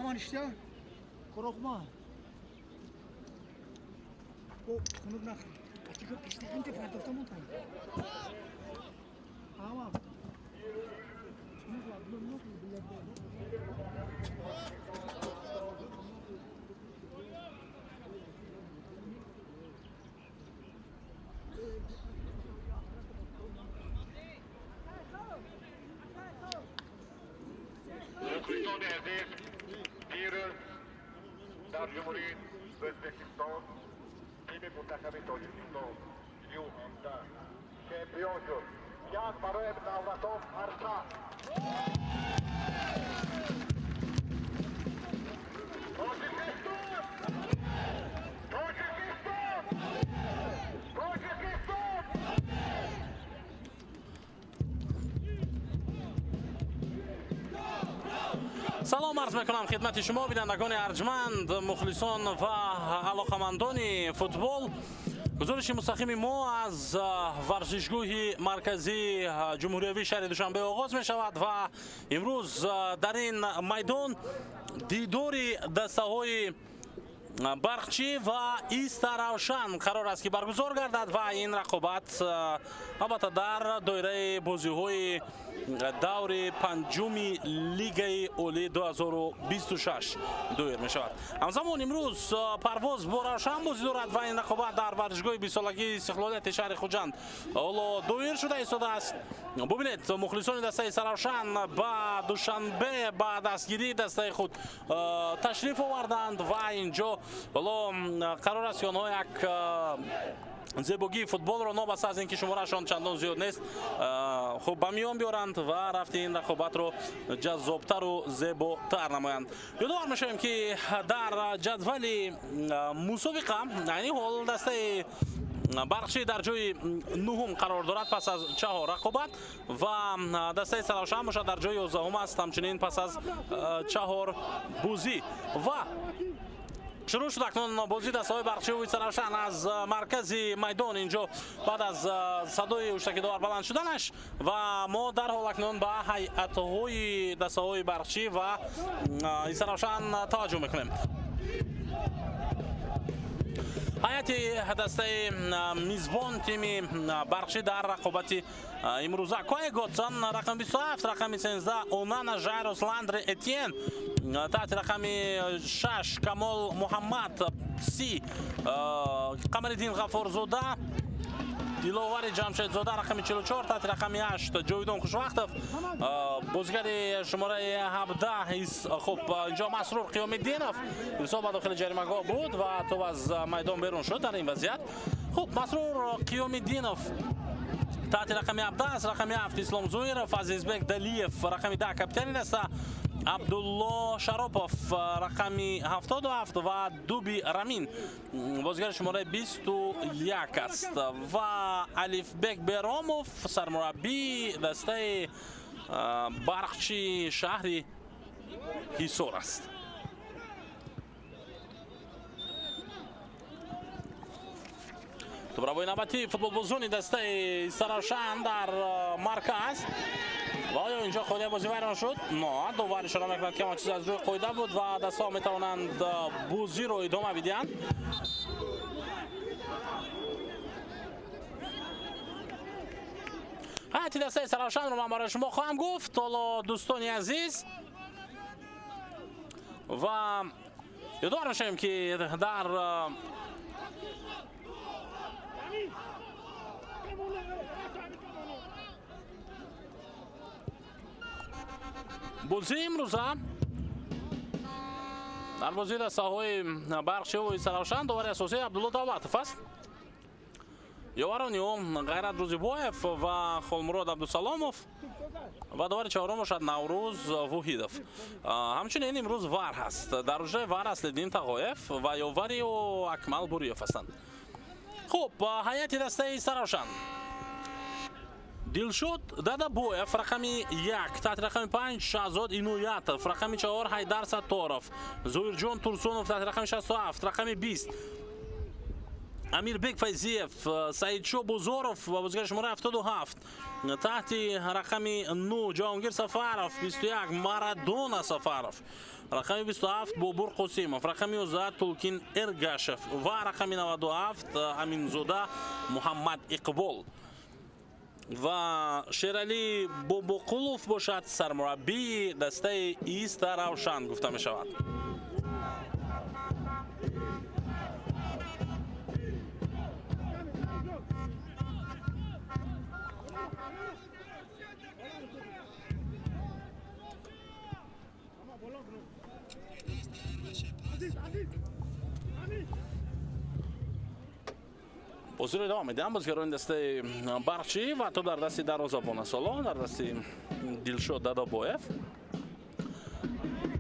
Aman işte. Korkma. O bunu bırak. Açık pislikten de pardon mı tamam. Мухлисони азиз, дирӯз дар Ҷумҳурии Ӯзбекистон тими мунтахаби Тоҷикистон Ю17 чемпион шуд. Як барои давлатон қарсак. Тоҷикистон! Тоҷикистон! Тоҷикистон! Салом арз мекунам хидмати шумо, бинандагони арҷманд, мухлисон ва алоқамандони футбол. Гузориши мустақими мо аз варзишгоҳи марказии ҷумҳуриявии шаҳри Душанбе оғоз мешавад ва имрӯз дар ин майдон дидори дастаҳои Барқчӣ ва Истаравшан қарор аст, ки баргузор гардад ва ин рақобат албатта дар доираи бозиҳои даври панҷуми Лигаи Олии 2026 доир мешавад. Ҳамзамон имрӯз Парвоз бо Равшан бозӣ дорад ва ин рақобат дар варзишгоҳи бистсолагии истиқлолияти шаҳри Хуҷанд ҳоло доир шуда истодааст. Бубинед, мухлисони дастаи Саравшан ба Душанбе ба дастгирии дастаи худ ташриф оварданд ва инҷо ҳоло қарор аст, ки онҳо як зебогии футболро, новобаста аз ин ки шумораашон чандон зиёд нест, хуб ба миён биёранд ва рафти ин рақобатро ҷаззобтару зеботар намоянд. Ёдовар мешавем, ки дар ҷадвали мусобиқа айни ҳол дастаи Барқчӣ дар ҷои нуҳум қарор дорад пас аз чаҳор рақобат ва дастаи Саравшан бошад, дар ҷои 11-ум аст, ҳамчунин пас аз чаҳор бозӣ. Ва шурӯъ шуд акнун бозии дастаҳои Барқчиву Саравшан аз маркази майдон, инҷо баъд аз садои ҳуштаки довар баланд шуданаш. Ва мо дарҳол акнун ба ҳайатҳои дастаҳои Барқчӣ ва Саравшан таваҷҷӯҳ мекунем. Ҳайати дастаи мизбон, тими Барқчӣ, дар рақобати имрӯза: Кое Готсон, рақами 27, рақами 13 Онана Жайрос Ландре Этьен, таҳти рақами 6 Камол Муҳаммад Си, Қамариддин Ғафорзода, Диловари Ҷамшедзода, рақами 44, таҳти рақами 8 Ҷовидон Хушвақтов, бозигари шумораи 17. Хуб, инҷо Масрур Қиёмиддинов ирсол ба дохили ҷаримагоҳ буд ва тоб аз майдон берун шуд дар ин вазъият. Хуб, Масрур Қиёмиддинов таҳти рақами 17, рақами 7 Ислом Зоиров, Азизбек Далиев, рақами 10, капитани даста Абдулло Шаропов, рақами 77, ва Дуби Рамин, бозигари шумораи 21 аст. Ва Алифбек Беромов сармураббии дастаи Барқчи шаҳри Ҳисор аст. Тӯбравои навбатии футболбозони дастаи Саравшан дар марказ. Ва оё инҷо қоидаи бозӣ вайрон шуд? Но, довар ишора мекунад, ки ҳама чиз аз рӯи қоида буд ва дастаҳо метавонанд бозиро идома бидиҳанд. Ҳайати дастаи Саравшанро ман барои шумо хоҳам гуфт ҳоло, дӯстони азиз. Ва ёдовар мешавем, ки дар бозии имрӯза, дар бозии дастаҳои Барқчиву Саравшан, довари асосии Абдулло Давлатов аст. Ёварони ӯ Ғайрат Рӯзибоев ва Холмурод Абдусаломов ва довари чаҳорум бошад Наврӯз Воҳидов. Ҳамчунин имрӯз ВАР ҳаст. Дар ҳуҷраи ВАР Аслиддин Тағоев ва ёвари ӯ Акмал Буриев ҳастанд. Хуб, ҳайати дастаи Саравшан: Дилшод Дадабоев, рақами 1, таҳти рақами 5 Шаҳзод Иноятов, рақами 4 Ҳайдар Сатторов, Зоирҷон Турсунов, таҳти рақами 67, рақами 20. Амирбек Файзиев, Саидшо Бозоров ва бозигари шумораи 77 таҳти рақами 9 Ҷаҳонгир Сафаров, 21 Марадона Сафаров, рақами 27 Бобур Қосимов, рақами 11 Тулкин Эргашев ва рақами 97 Аминзода Муҳаммад Иқбол. Ва Шералӣ Бобоқулов бошад сармураббии дастаи Истаравшан гуфта мешавад. Бозиро идома медиҳам бозигарони дастаи Барқчӣ ва топ дар дасти дарвозабон аст ҳоло дар дасти Дилшод Дадобоев.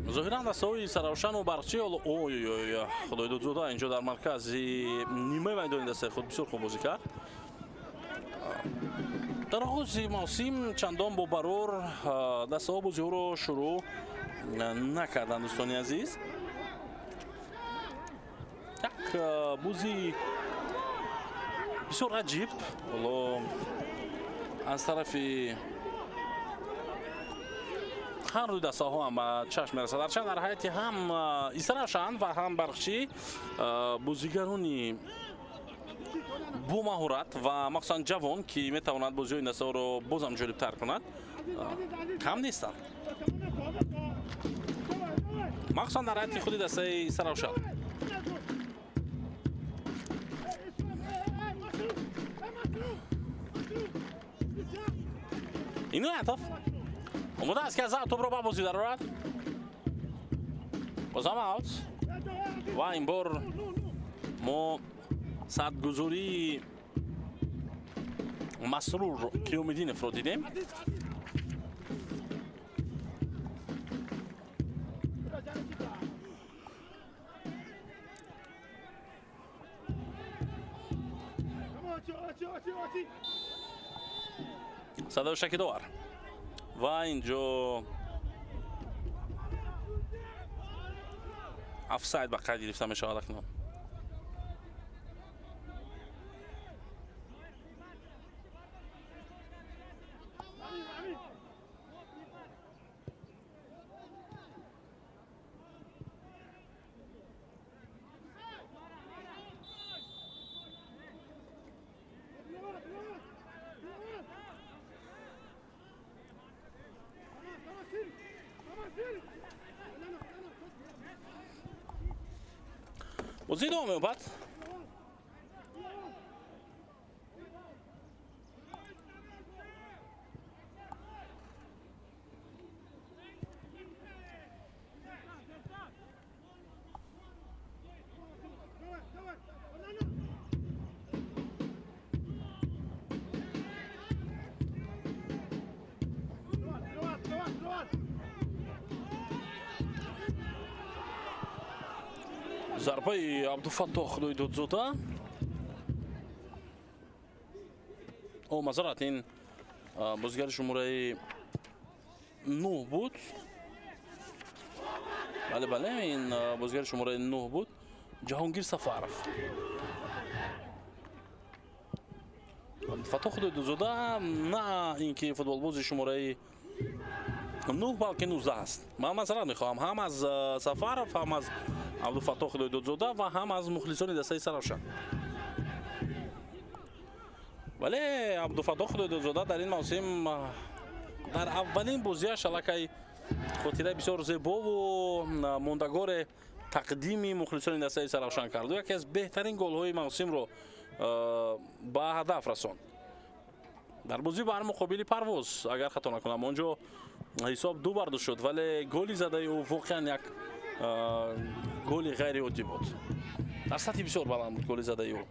Зоҳиран дастаҳои Саравшану Барқчӣ ҳоло ой-ой-ой, Худойдодзода инҷо дар маркази нимаи майдони дастаи худ бисёр хуб бозӣ кард. Дар оғози мавсим чандон бо барор дастаҳо бозиҳоро шурӯъ накарданд, дӯстони азиз. Як бозии бисёр аҷиб ҳоло аз тарафи ҳар дуи дастаҳо ҳам ба чашм мерасад. Ҳарчанд дар ҳайати ҳам Истаравшан ва ҳам Барқчӣ бозигарони бо маҳорат ва махсусан ҷавон, ки метавонад бозиҳои дастаҳоро бозам ҷолибтар кунад, кам нестанд, махсусан дар ҳайати худи дастаи Истаравшан. Иноятов омода аст, ки аз топро ба бозӣ дарорад. Бозам аут ва ин бор мо садгузории Масрур Қиёмиддиновро дидем. Садои шакидовар ва инҷо офсайд ба қайд гирифта мешавад акнун. Бозӣ идома меёбад. Зарбаи Абдуфаттоҳ Худойдодзода. О, мазарат, ин бозигари шумораи 9 буд. Бале, бале, ин бозигари шумораи 9 буд. Ҷаҳонгир Сафаров. Абдуфаттоҳ Худойдодзода на ин ки футболбози шумораи 9, балки 19 аст. Ман мазарат мехоҳам ҳам аз Сафаров, ҳам аз Абдуфаттоҳ Худойдодзода ва ҳам аз мухлисони дастаи Саравшан. Вале Абдуфаттоҳ Худойдодзода дар ин мавсим дар аввалин бозиаш аллакай хотираи бисёр зебову мондагоре тақдими мухлисони дастаи Саравшан кард. Яке аз беҳтарин голҳои мавсимро ба ҳадаф расонд. Дар бозӣ бар муқобили Парвоз, агар хато накунам, он ҷо ҳисоб ду бар ду шуд, вале голи задаи ӯ воқеан як голи ғайриоддӣ буд. Дар сатҳи бисёр баланд буд голи задаи ӯ.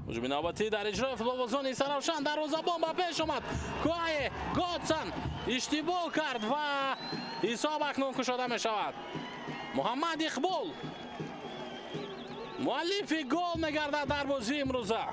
Ҳуҷуми навбатӣ дар иҷрои футболбозони Саравшан. Дарвозабон ба пеш омад. Куае Готсон иштибоҳ кард ва ҳисоб акнун кушода мешавад. Муҳаммад Иқбол муаллифи гол мегардад дар бозии имрӯза.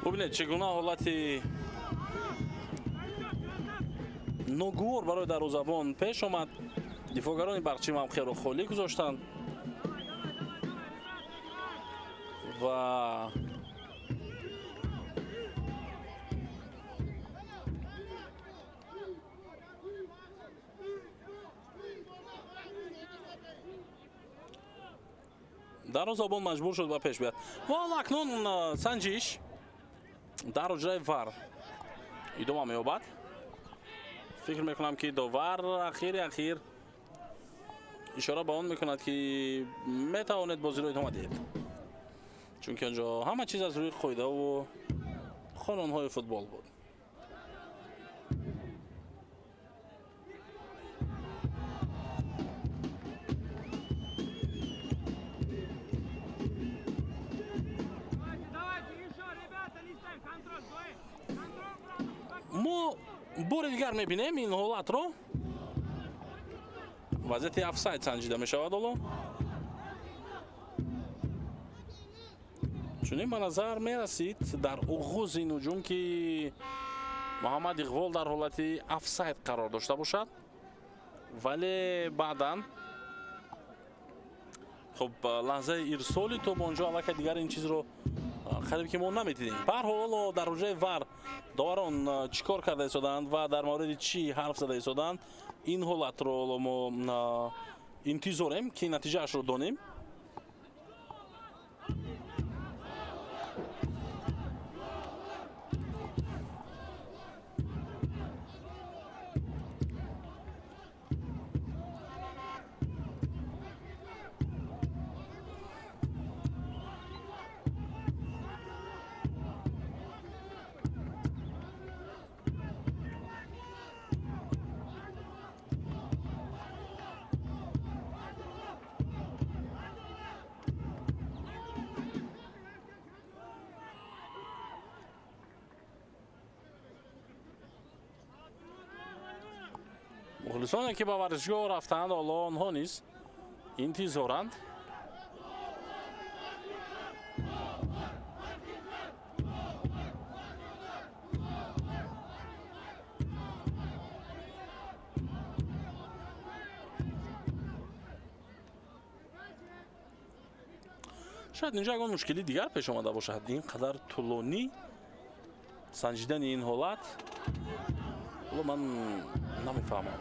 Бубинед, чӣ гуна ҳолати ногувор барои дарвозабон пеш омад. Дифоъгарони Барқчӣ мавқеъро холӣ гузоштанд ва дарвозабон маҷбур шуд ба пеш биёяд. Ва ҳоло акнун санҷиш дар ҳуҷраи ВАР идома меёбад. Фикр мекунам, ки довар ахири ахир ишора ба он мекунад, ки метавонед бозиро идома диҳед, чунки он ҷо ҳама чиз аз рӯи қоидаву қонунҳои футбол буд. Мо бори дигар мебинем ин ҳолатро. Вазъияти офсайд санҷида мешавад ҳоло. Чунин ба назар мерасид дар оғози ин ҳуҷум, ки Муҳаммад Иқбол дар ҳолати офсайд қарор дошта бошад, вале баъдан хуб, лаҳзаи ирсоли тӯб онҷо аллакай дигар ин чизро қариб ки мо намедидем. Ба ҳар ҳол, ҳоло дар ҳуҷраи ВАР доварон чӣ кор карда истодаанд ва дар мавриди чӣ ҳарф зада истодаанд, ин ҳолатро ҳоло мо интизорем, ки натиҷаашро донем. Мухлисоне, ки ба варзишгоҳ рафтаанд, ҳоло онҳо низ интизоранд. Шояд инҷо ягон мушкили дигар пеш омада бошад. Ин қадар тӯлонӣ санҷидани ин ҳолат ҳоло ман намефаҳмам.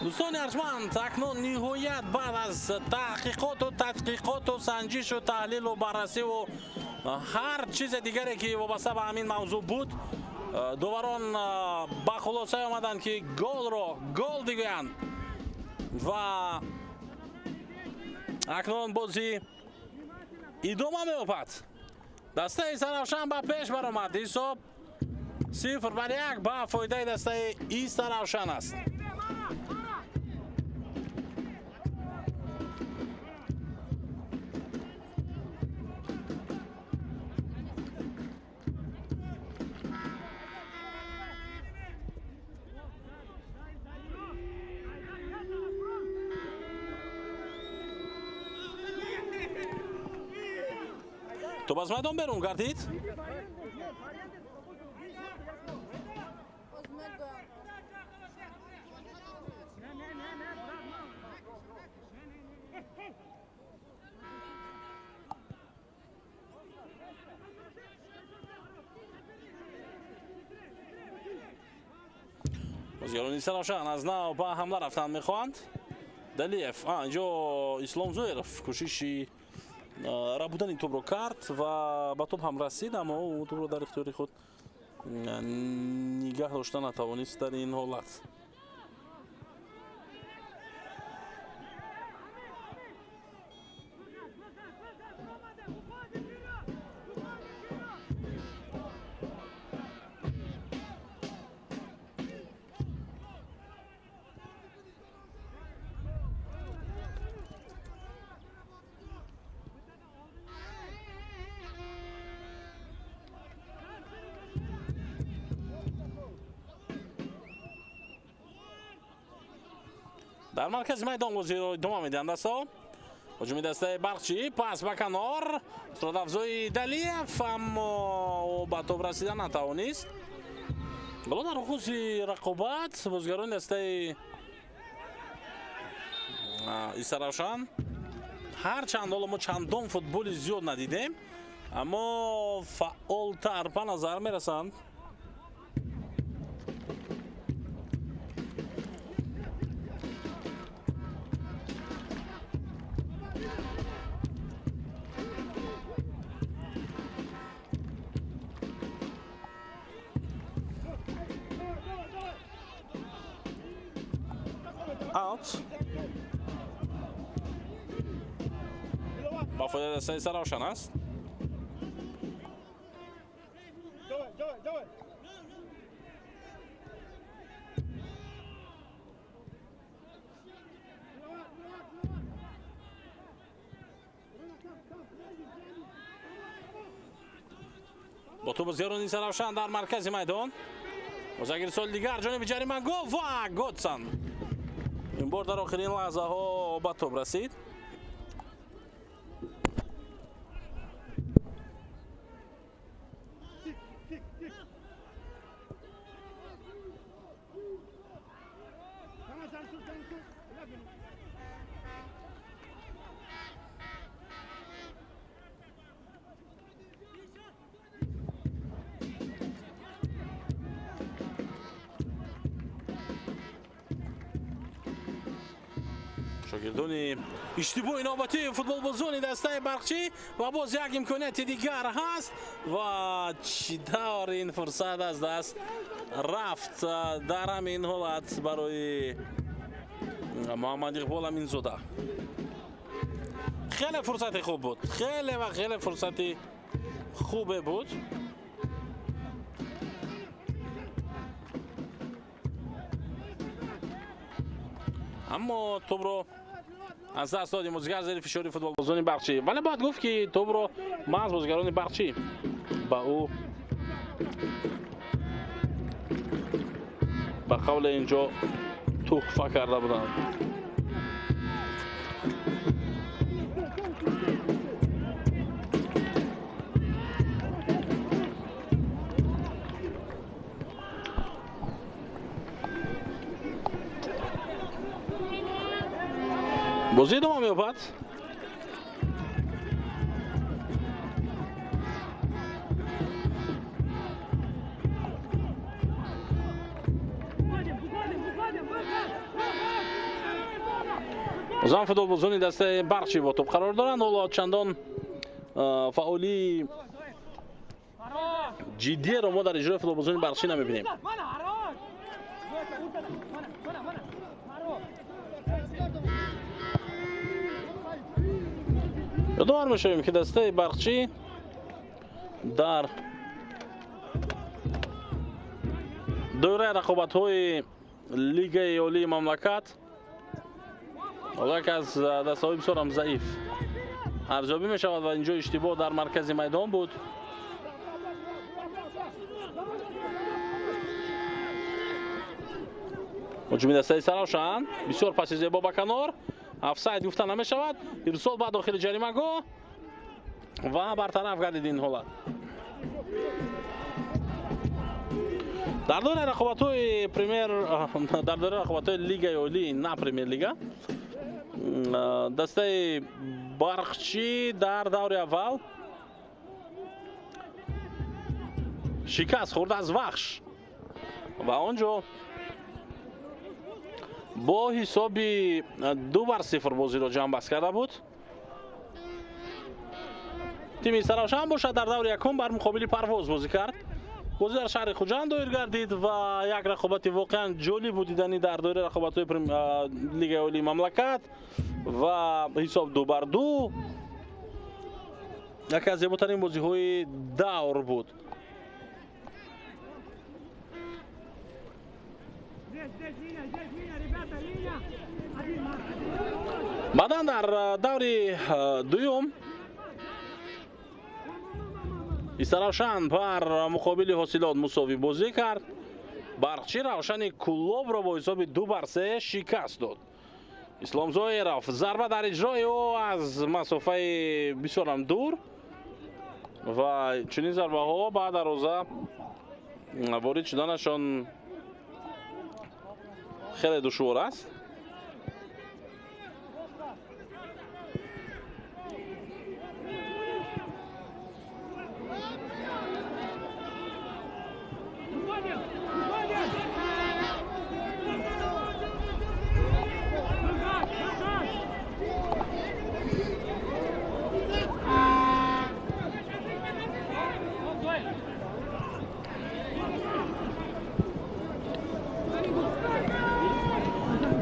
Дӯстони арҷманд, акнун ниҳоят баъд аз таҳқиқоту тадқиқоту санҷишу таҳлилу баррасиву ҳар чизе дигаре ки вобаста ба ҳамин мавзӯъ буд, доварон ба хулосае омаданд, ки голро гол бигӯянд ва акнун бозӣ идома меёбад. Дастаи Истаравшан ба пеш баромад. Ҳисоб 0-1 ба фоидаи дастаи Истаравшан аст. Топ аз майдон берун гардид. Бозигарони Истаравшан аз нав ба ҳамла рафтан мехоҳанд. Далиев, инҷо Ислом Зоиров кӯшиши рабудани топро кард ва ба топ ҳам расид, аммо ӯ топро дар ихтиёри худ нигаҳ дошта натавонист дар ин ҳолат. Дар маркази майдон бозиро идома медиҳанд дастаҳо. Ҳуҷуми дастаи Барқчӣ, пас ба канор, суръатафзои Далиев, аммо ба топ расида натавонист. Ҳоло дар оғози рақобат бозигарони дастаи Истаравшан, ҳарчанд ҳоло мо чандон футболи зиёд надидем, аммо фаъолтар ба назар мерасанд. Аут ба фоидаи дастаи Истаравшан аст. Бо тӯб бозигарони Истаравшан дар маркази майдон. Боз як ирсоли дигар ҷониби ҷаримагоҳ ва Готсан ин бор дар охирин лаҳзаҳо ба топ расид. Шогирдони иштибоҳи навбатии футболбозони дастаи Барқчӣ ва боз як имконияти дигар ҳаст ва чӣ тавр ин фурсат аз даст рафт дар ҳамин ҳолат барои Муҳаммад Иқбол Аминзода. Хеле фурсати хуб буд, хеле ва хеле фурсати хубе буд. Аммо топро аз даст додим. Бозигар зери фишори футболбозони Барқчӣ, вале бояд гуфт, ки топро маҳз бозигарони Барқчӣ ба ӯ ба қавле инҷо туҳфа карда буданд. Бозӣ идома меёбад. Бозам футболбозони дастаи Барқчӣ бо тӯб қарор доранд. Ҳоло чандон фаъолии ҷиддиеро мо дар иҷрои футболбозони Барқчӣ намебинем. Ёдовар мешавем, ки дастаи Барқчӣ дар доираи рақобатҳои Лигаи Олии мамлакат яке аз дастаҳои бисёрам заиф арзёбӣ мешавад ва инҷо иштибоҳ дар маркази майдон буд. Ҳуҷуми дастаи Саравшан, бисёр паси зебо ба канор, офсайд гуфта намешавад. Ирсол ба дохили ҷаримагоҳ ва бартараф гардид ин ҳолат. Дар доираи рақобатҳои премер, дар доираи рақобатҳои Лигаи Олӣ, на Премер-лига, дастаи Барқчӣ дар даври аввал шикаст хӯрд аз Вахш ва он ҷо бо ҳисоби 2-0 бозиро ҷамъбаст карда буд. Тими Саравшан бошад дар даври якум бар муқобили Парвоз бозӣ кард. Бозӣ дар шаҳри Хуҷанд доир гардид ва як рақобати воқеан ҷолибу диданӣ дар доираи рақобатҳои Лигаи Олии мамлакат ва ҳисоб 2-2 яке аз зеботарин бозиҳои давр буд. Баъдан дар даври дуюм Истаравшан бар муқобили Ҳосилот мусовӣ бозӣ кард. Барқчӣ Равшани Кулобро бо ҳисоби 2-3 шикаст дод. Ислом Зоиров зарба дар иҷрои ӯ аз масофаи бисёрам дур ва чунин зарбаҳо ба дароза ворид шуданашон хеле душвор аст.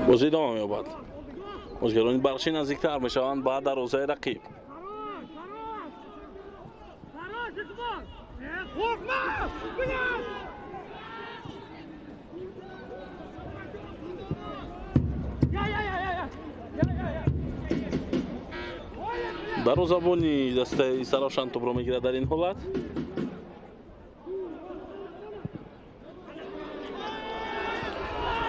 Бозӣ идома меёбад. Бозигарони Барқчӣ наздиктар мешаванд ба дарозаи рақиб. Дарозабони дастаи Саравшан тӯбро мегирад дар ин ҳолат.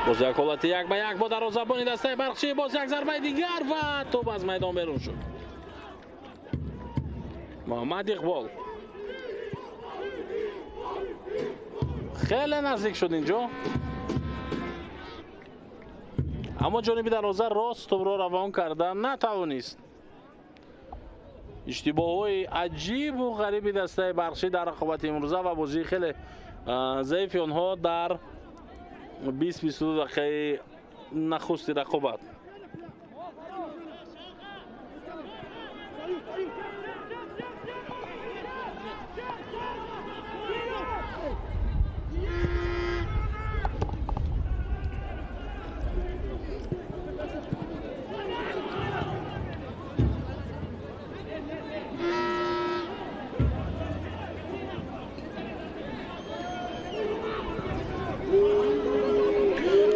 Боз як ҳолати 1-1 бо дарозабони дастаи Барқчӣ, боз як зарбаи дигар ва тӯб аз майдон берун шуд. Муҳаммад Иқбол хеле наздик шуд инҷо, аммо ҷониби дароза рост тӯбро равон карда натавонист. Иштибоҳҳои аҷибу ғариби дастаи Барқчӣ дар рақобати имрӯза ва бозии хеле заифи онҳо дар 20-22 дақиқаи нахусти рақобат.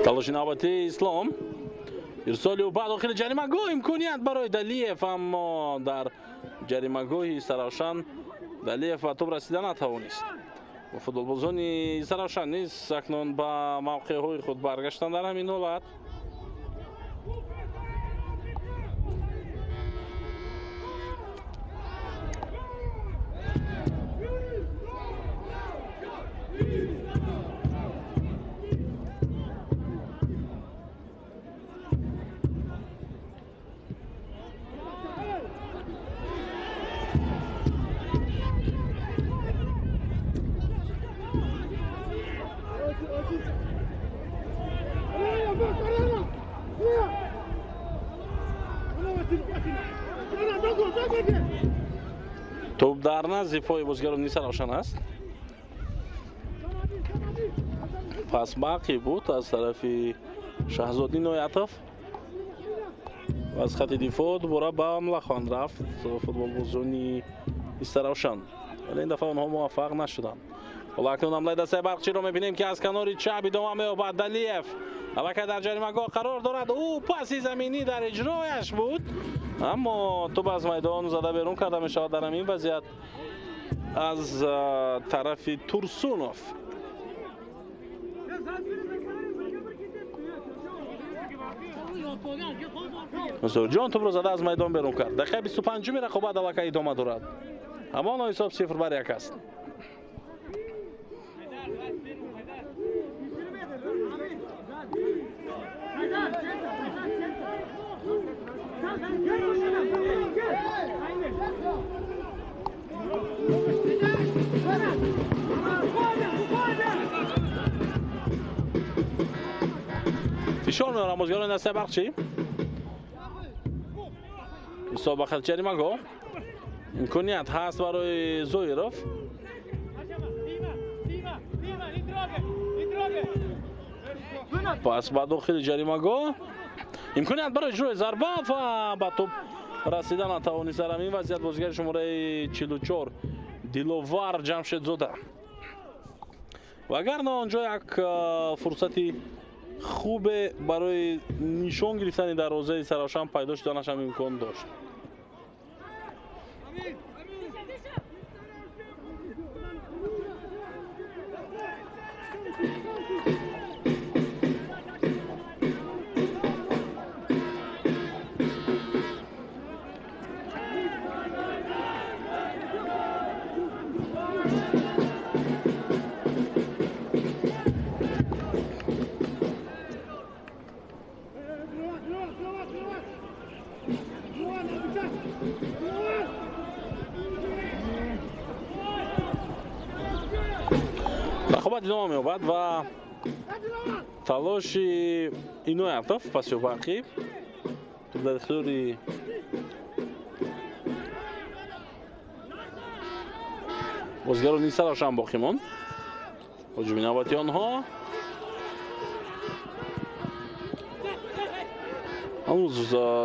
Талоши навбати Ислом, ирсоли ӯ ба дохили ҷаримагоҳ, имконият барои Далиев, аммо дар ҷаримагоҳи Саравшан Далиев ба тӯб расида натавонист. Футболбозони Саравшан низ акнун ба мавқеъҳои худ баргаштанд дар ҳамин ҳолат. Тӯб дар назди пои бозигарони Равшан аст. Пас бақӣ буд аз тарафи Шаҳзод Иноятов. Аз хати дифоъ дубора ба ҳамла хоҳанд рафт футболбозони Истаравшан. Вале ин дафъа онҳо муваффақ нашуданд. Ҳоло акнун ҳамлаи дастаи Барқчиро мебинем, ки аз канори чап идома меёбад. Далиев аллакай дар ҷаримагоҳ қарор дорад. Ӯ паси заминӣ дар иҷрояш буд, аммо тӯб аз майдон зада берун карда мешавад дар ҳамин вазъият аз тарафи Турсунов. Зурҷон тӯбро зада аз майдон берун кард. Дақиқаи 25-уми рақобат аллакай идома дорад. Ҳамон ҳисоб 0-1 аст. Фишор меорам бозигарони дастаи Барқчӣ. Ҳисоб ба хати ҷаримагоҳ. Имконият ҳаст барои Зоиров. Пас ба дохили ҷаримагоҳ. Имконият барои иҷрои зарба ва ба тӯб расида натавонист дар ҳамин вазъият бозигари шумораи 44 Диловар Ҷамшедзода. Вагарна онҷо як фурсати хубе барои нишон гирифтани дарвозаи Саравшан пайдо шуданаш ҳам имкон дошт. Рақобат идома меёбад ва талоши Иноятов паси барқӣ дар ихтиёри бозигарони Саравшан боқӣ монд. Ҳуҷуми навбати онҳо ҳанӯз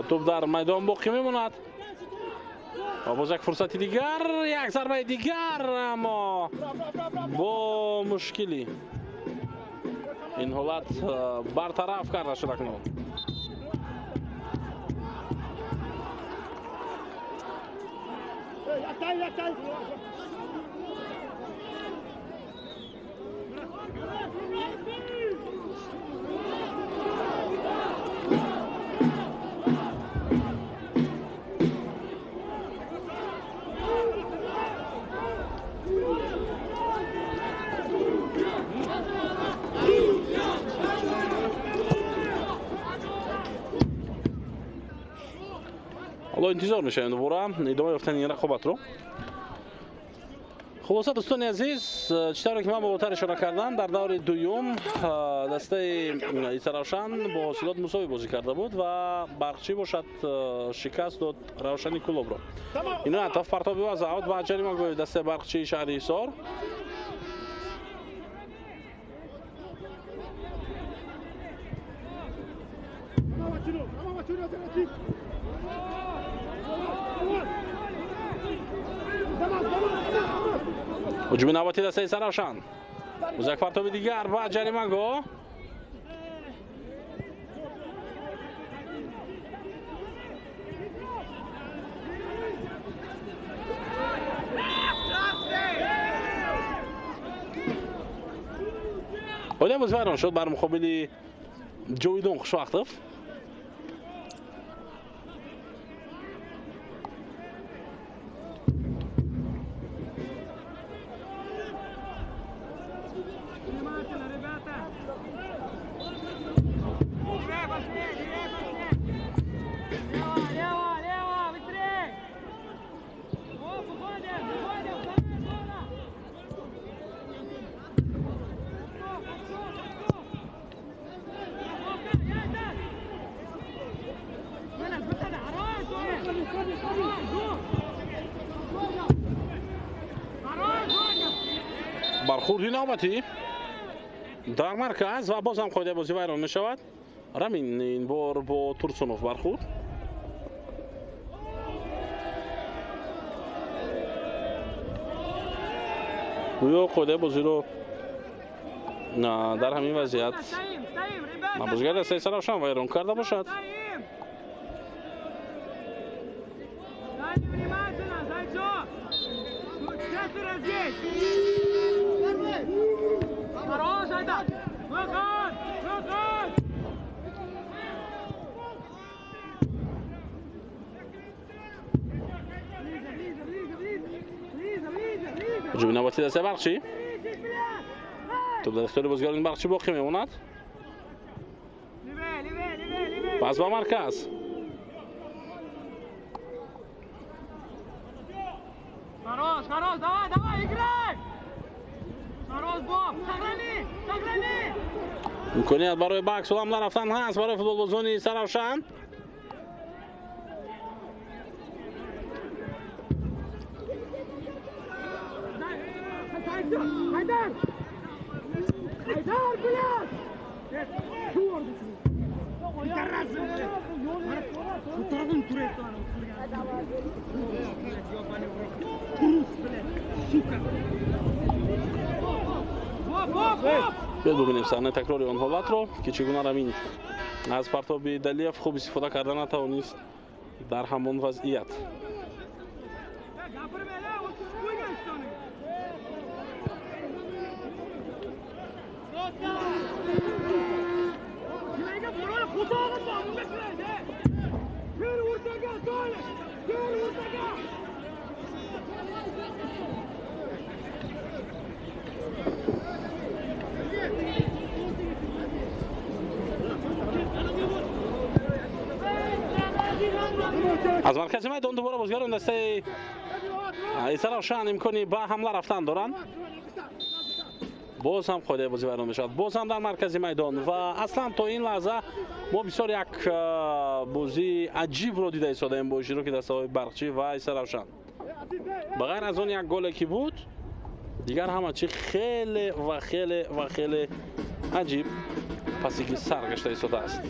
тӯб дар майдон боқӣ мемонад ва боз як фурсати дигар, як зарбаи дигар, аммо бо мушкилӣ ин ҳолат бартараф карда шуд акнун. Ҳоло интизор мешавем дубора идома ёфтани ин рақобатро. Хулоса, дӯстони азиз, чӣ тавре ки ман болотар ишора кардам, дар даври дуюм дастаи Истаравшан бо ҳосилот мусовӣ бозӣ карда буд ва Барқчӣ бошад шикаст дод Равшани Кӯлобро. Иноятов партоби аз аут ба ҷаримагоҳи дастаи Барқчии шаҳри Ҳисор. Ҳуҷуми навбати дастаи Саравшан. Боз як партоби дигар ба ҷаримагоҳ. Оилаи боз вайрон шуд бар муқобили Ҷовидон Хушвақтов. Бархурди навбатӣ дар марказ ва боз ҳам қоидаи бозӣ вайрон мешавад. Рамин ин бор бо Турсунов бархурд. Гӯё қоидаи бозиро дар ҳамин вазъият бозигари дастаи Саравшан вайрон карда бошад. Ҳуҷуми навбатии дастаи Барқчӣ. Топ дар ихтиёри бозигарони Барқчӣ боқӣ мемонад. Пас ба марказ. Хорош, хорош, давай, давай, играй! Хорош, Боб, сохрани, сохрани! Имконият барои ба аксуламла рафтан ҳаст барои футболбозони Саравшан. Хайдар! Хайдар, блядь! Биёд бубинем саҳнаи такрори он ҳолатро, ки чӣ гуна Рамин аз партоби Далиев хуб истифода карда натавонист дар ҳамон вазъият. Аз маркази майдон дубора бозигарони дастаи Саравшан имкони ба ҳамла рафтан доранд. Боз ҳам қоидаи бозӣ вайрон мешавад. Боз ҳам дар маркази майдон ва аслан то ин лаҳза мо бисёр як бозии аҷибро дида истодаем бо иштироки дастаҳои Барқчӣ ва Саравшан. Ба ғайр аз он як голе ки буд, дигар ҳама чи хеле ва хеле ва хеле аҷиб паси ки сар гашта истодааст.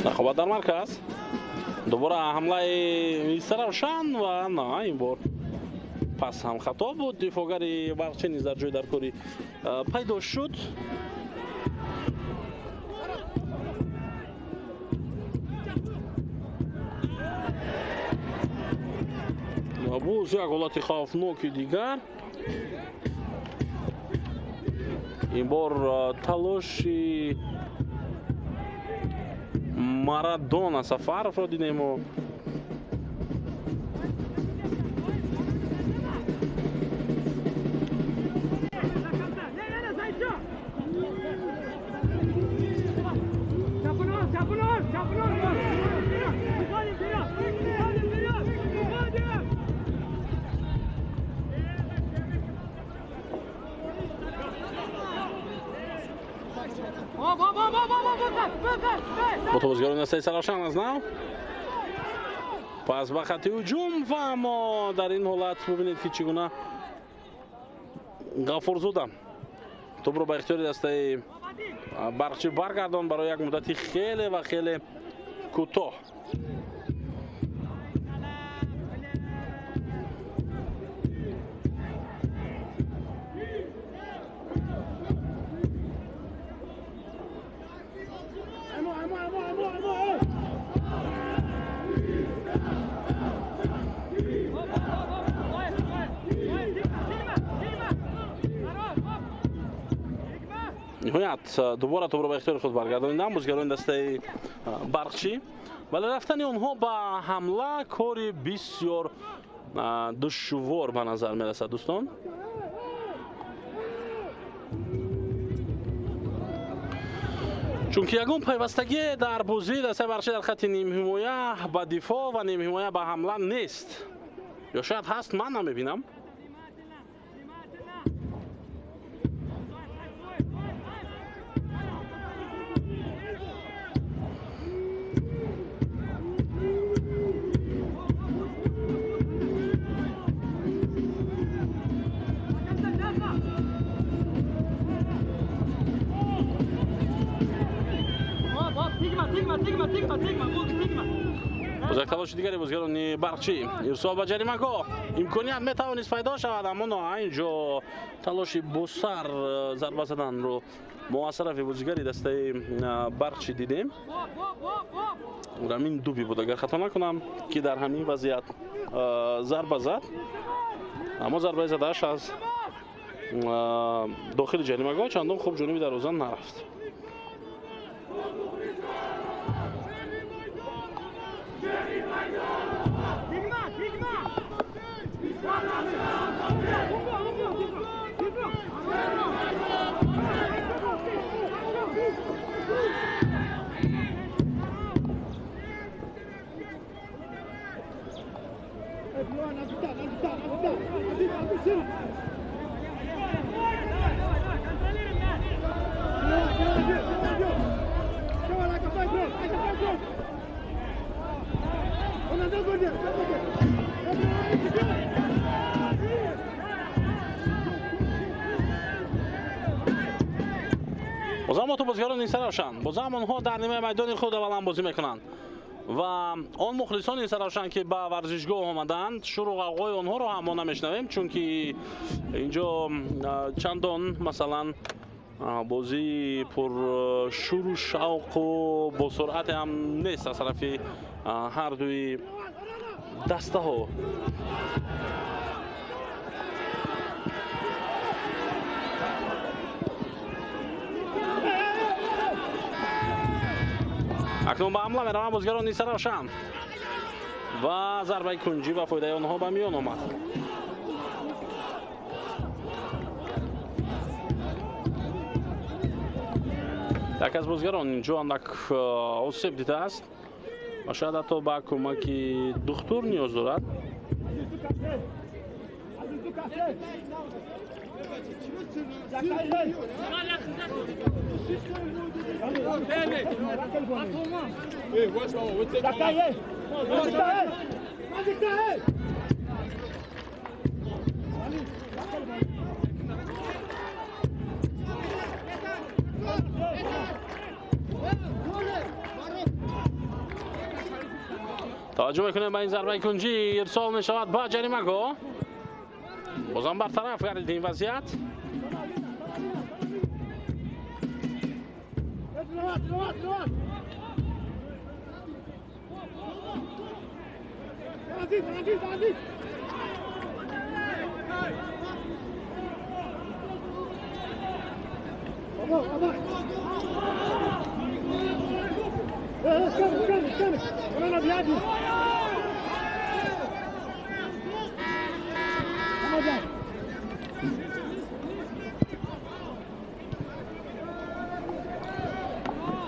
Рақобат дар марказ. Дубора ҳамлаи Саравшан ва на ин бор пас ҳам хато буд. Дифоъгари Барқчӣ низ дар ҷои даркорӣ пайдо шуд. Ва боз як ҳолати хавфноки дигар. Ин бор талоши Марадона Сафаровро дидем. Бозигарони дастаи Саравшан аз нав пас ба хати ҳуҷум ва аммо дар ин ҳолат бубинед ки чӣ гуна Ғафурзода тӯбро ба ихтиёри дастаи Барқчӣ баргардон барои як муддати хеле ва хеле кӯтоҳ. Имконият дубора тӯбро ба ихтиёри худ баргардониданд бозигарони дастаи Барқчӣ, вале рафтани онҳо ба ҳамла кори бисёр душвор ба назар мерасад, дӯстон. Чунки ягон пайвастагӣ дар бозии дастаи Барқчӣ дар хатти нимҳимоя ба дифоъ ва нимҳимоя ба ҳамла нест. Ё шояд ҳаст, ман намебинам. Боз як талоши дигари бозигарони Барқчӣ. Ирсол ба ҷаримагоҳ. Имконият метавонист пайдо шавад, аммо инҷо талоши босар зарба заданро мо аз тарафи бозигари дастаи Барқчӣ дидем. Рамин Дуби буд, агар хато накунам, ки дар ҳамин вазъият зарба зад, аммо зарбаи задааш аз дохили ҷаримагоҳ чандон хуб ҷониби дарвоза нарафт. Бозам то бозигарон Истаравшан. Бозам онҳо дар нимаи майдони худ аввалан бозӣ мекунанд ва он мухлисони Истаравшан, ки ба варзишгоҳ омаданд, шуру ғавғои онҳоро ҳам мо намешнавем, чунки инҷо чандон масалан бозии пуршуру шавқу босуръате ҳам нест аз тарафи ҳардуи дастаҳо. Акнун ба ҳамла мераванд бозигарони Истаравшан ва зарбаи кунҷӣ ва фоидаи онҳо ба миён омад. Як аз бозигарон инҷо андак осеб дидааст ва шояд ҳатто ба кӯмаки духтур ниёз дорад. Таваҷҷӯҳ мекунем ба ин зарбаи кунҷӣ, ирсол мешавад ба ҷаримагоҳ. Бозам бартараф гардид ин вазъият.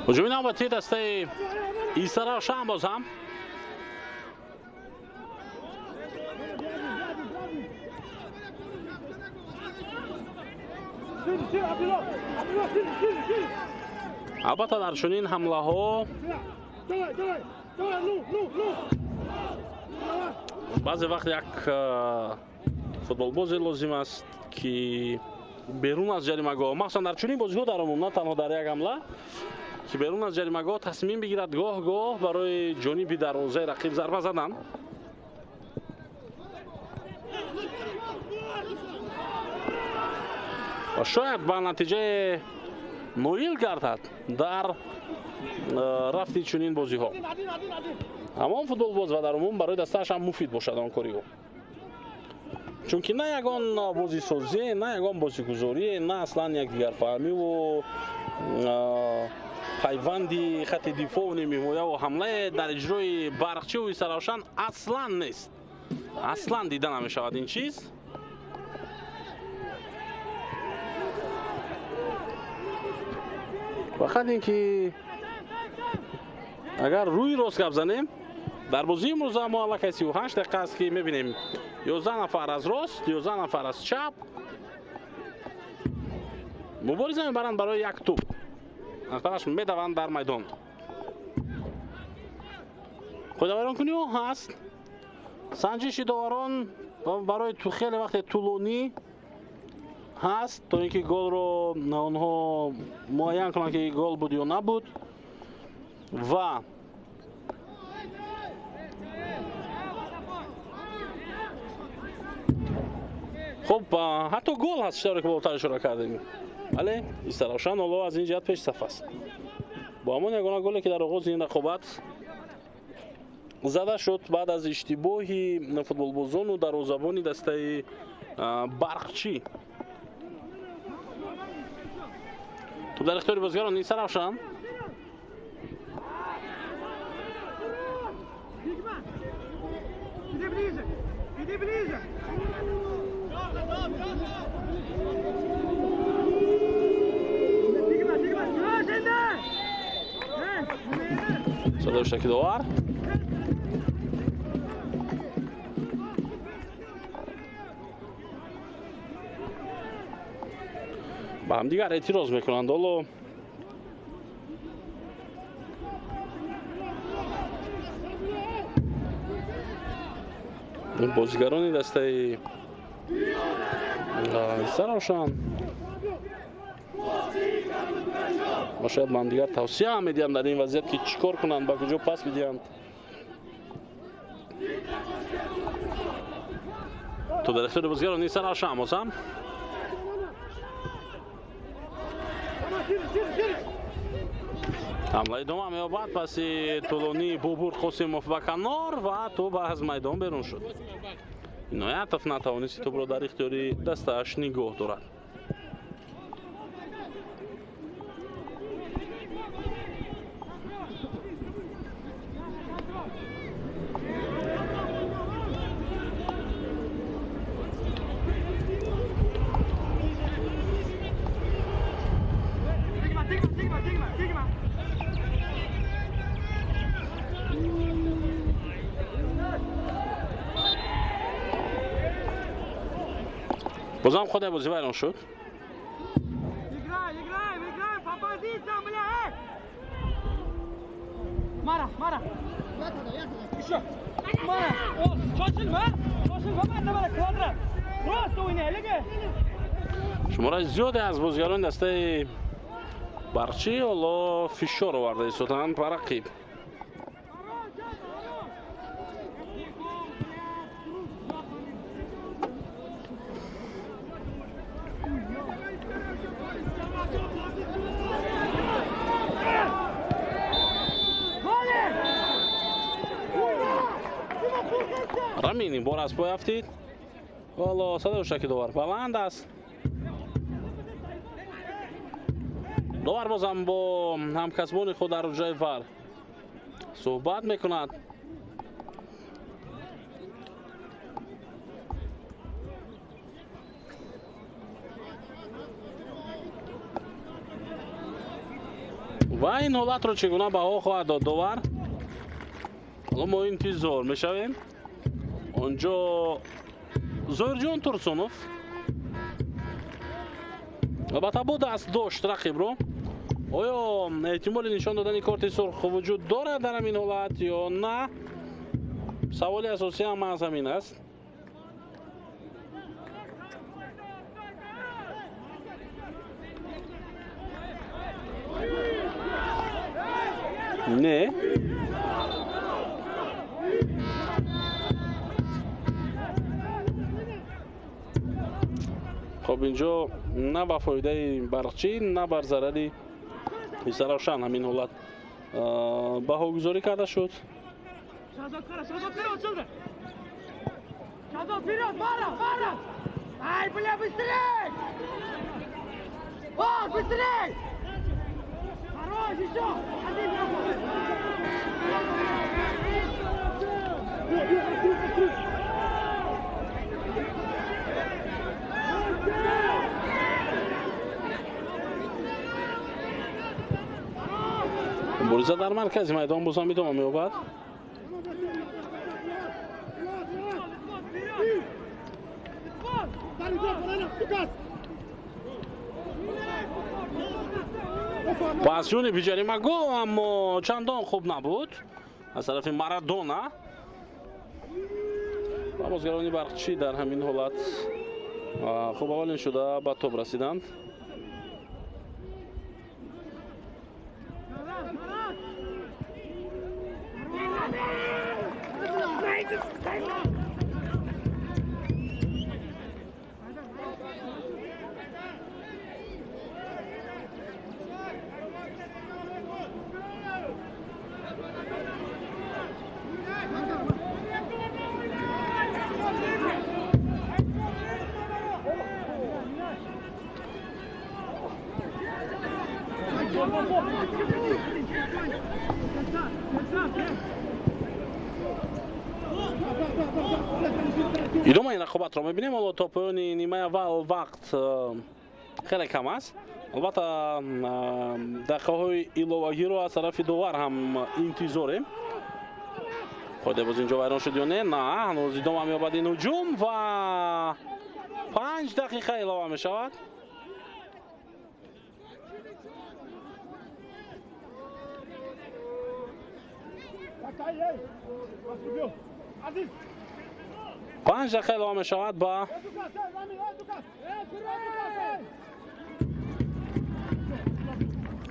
Ҳуҷуми навбатии дастаи Истаравшан боз ҳам албатта дар чунин ҳамлаҳо баъзе вақт як футболбозе лозим аст, ки берун аз ҷаримагоҳ, махсусан дар чунин бозиҳо дар умум, на танҳо дар як ҳамла, ки берун аз ҷаримагоҳ тасмим бигирад гоҳ-гоҳ барои ҷониби дарвозаи рақиб зарба задан. Ва шояд ба натиҷаи ноил гардад дар рафти чунин бозиҳо. Ҳамон футболбоз ва дар умум барои дастааш ҳам муфид бошад он кори ӯ, чунки на ягон бозисозӣ, на ягон бозигузорӣ, на аслан якдигарфаҳмиву Пайванди хати дифоъу нимҳимояву ҳамлае дар иҷрои Барқчиву Истаравшан аслан нест, аслан дида намешавад ин чиз. Фақат ин ки агар рӯи рост гап занем, дар бозии имрӯза мо аллакай 38 дақиқа аст, ки мебинем 11 нафар аз рост, 11 нафар аз чап мубориза мебаранд барои як тӯб, нафараш медаванд дар майдон. Қоидавайронкуниҳо ҳаст, санҷиши доварон барои хеле вақте тӯлонӣ ҳаст, то ин ки голро онҳо муайян кунанд, ки гол буд ё набуд. Ва хуб, ҳатто гол ҳаст, читоре ки болотар ишора кардем. Бале, Истаравшан ҳоло аз ин ҷиҳат пешсаф аст бо ҳамон ягона голе, ки дар оғози ин рақобат зада шуд баъд аз иштибоҳи футболбозону дарвозабони дастаи Барқчӣ. Тӯб дар ихтиёри бозигарон Истаравшан. Иди ближе! Иди ближе! Садои шаки довар. Ба ҳамдигар эътироз мекунанд ҳоло. Бозигарони дастаи Истаравшан ва шояд ба ҳамдигар тавсия ҳам медиҳанд дар ин вазъият, ки чӣ кор кунанд, ба куҷо пас бидиҳанд. То дар ихтиёри бозигарони Истаравшан бозам. Ҳамла идома меёбад паси тӯлонии Бобур Қосимов ба канор ва тӯб аз майдон берун шуд. Иноятов натавонист тӯбро дар ихтиёри дастааш нигоҳ дорад. Бозам худ бозӣ вайрон шуд. Играй, играем, играем по позициям, бля, эй! Мара, Мара. Еще. Мара, о, shoshilma, shoshilma, mana mana kvadrat. Просто o'ynaylik. Шумораи зиёде аз бозигарони дастаи Барқчӣ ҳоло фишор оварда истоданд ба рақиб. Рамин ин бор аз пой афтид. Ҳоло садои шаки довар баланд аст. Довар бозам бо ҳамкасбони худ дар ҷои вар суҳбат мекунад. Ва ин ҳолатро чӣ гуна баҳо хоҳад дод довар? Ҳоло мо интизор мешавем. Онҷо Зоирҷон Турсунов албатта бо даст дошт рақибро. Оё эҳтимоли нишон додани корти сурх вуҷуд дорад дар ҳамин ҳолат ё на? Саволи асосӣ ҳам аз ҳамин аст. Не. Хоб, инҷо на ба фоидаи Барқчӣ, на бар зарари Истаравшан ҳамин ҳолат баҳогузорӣ карда шуд. Shahzod qara, Shahzod вперед ochildi. Shahzod вперед, Мара, Мара! Ай, бля, быстрей! О, быстрей! Хорош, Мубориза дар маркази майдон боз ҳам идома меёбад. Пас ҷониби ҷаримагоҳ, аммо чандон хуб набуд аз тарафи Марадона. Ва бозгарони Барқчӣ дар ҳамин ҳолат хуб аввалин шуда ба тоб расиданд. Идомаи рақобатро мебинем. Ҳоло то поёни нимаи аввал вақт хеле кам аст. Албатта, дақиқаҳои иловагиро аз тарафи довар ҳам интизорем. Қоидаи боз инҷо вайрон шуд ё не? На, ҳанӯз идома меёбад ин ҳуҷум ва 5 дақиқа илова мешавад. Панҷ дақиқа илова мешавад ба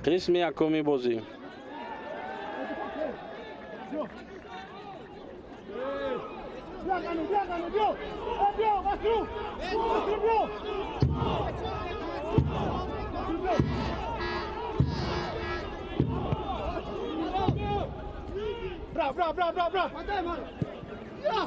қисми якуми бозӣ. Bra, bra, bra, bra! Ja!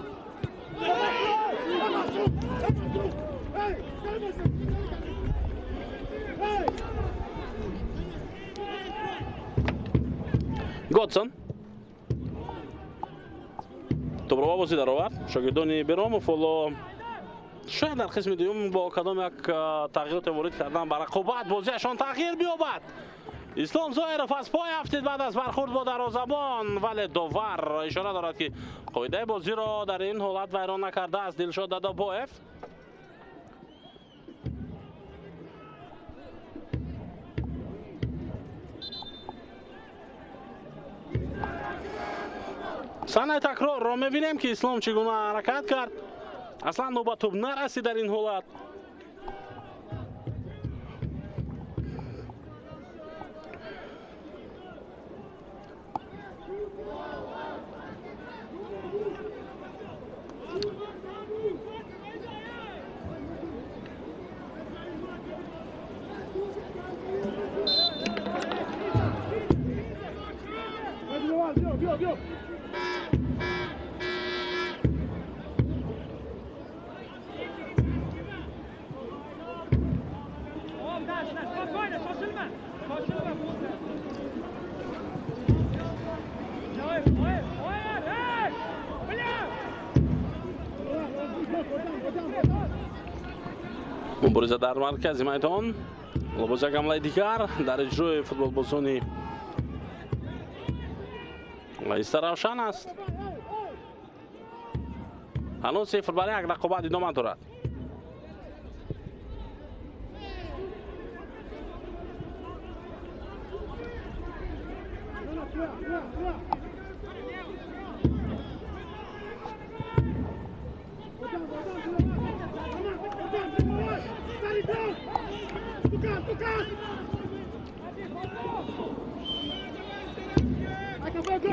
Годсон топро ба бозӣ даровард. Шогирдони Беромов ҳоло шояд дар қисми дуюм бо кадом як тағйироте ворид кардан ба рақобат бозиашон тағйир биёбад. Ислом Зоиров аз пой афтид баъд аз бархурд бо дарвозабон, вале довар ишора дорад, ки қоидаи бозиро дар ин ҳолат вайрон накардааст Дилшод Дадобоев. Саҳнаи такрорро мебинем, ки Ислом чӣ гуна ҳаракат кард. Аслан ӯ ба тӯб нарасид дар ин ҳолат. Мубориза дар маркази майдон. Боз як ҳамлаи дигар дар иҷрои футболбозони Истаравшан аст. Ҳанӯз 0-1 рақобат идома дорад.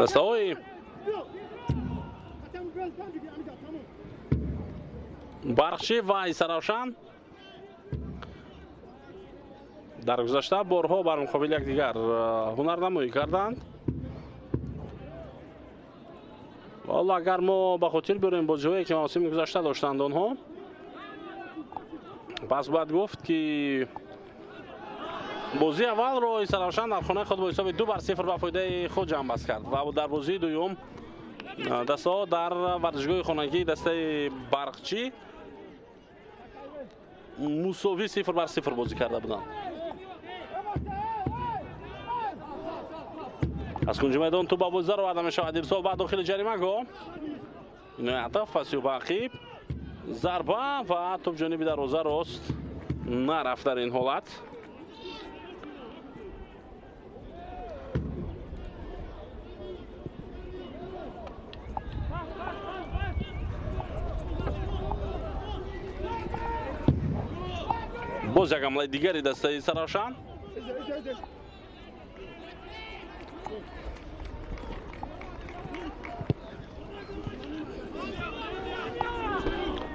Дастаҳои Барқчӣ ва Истаравшан дар гузашта борҳо бар муқобили якдигар ҳунарнамоӣ карданд. Ҳоло агар мо ба хотир биёрем бозиҳое, ки мавсими гузашта доштанд онҳо, пас бояд гуфт, ки Бозии аввалро Истаравшан дар хонаи худ бо ҳисоби 2-0 ба фоидаи худ ҷамъбаст кард ва дар бозии дуюм дастаҳо дар варзишгоҳи хонагии дастаи Барқчӣ мусовӣ 0-0 бозӣ карда буданд. Аз кунҷи майдон тӯп ба бозӣ дароварда мешавад. Ирсол ба дохили ҷаримагоҳ. Иноятов пасиу ба ақиб. Зарба ва тӯп ҷониби дарвоза рост нарафт дар ин ҳолат. Боз як ҳамлаи дигари дастаи Истаравшан.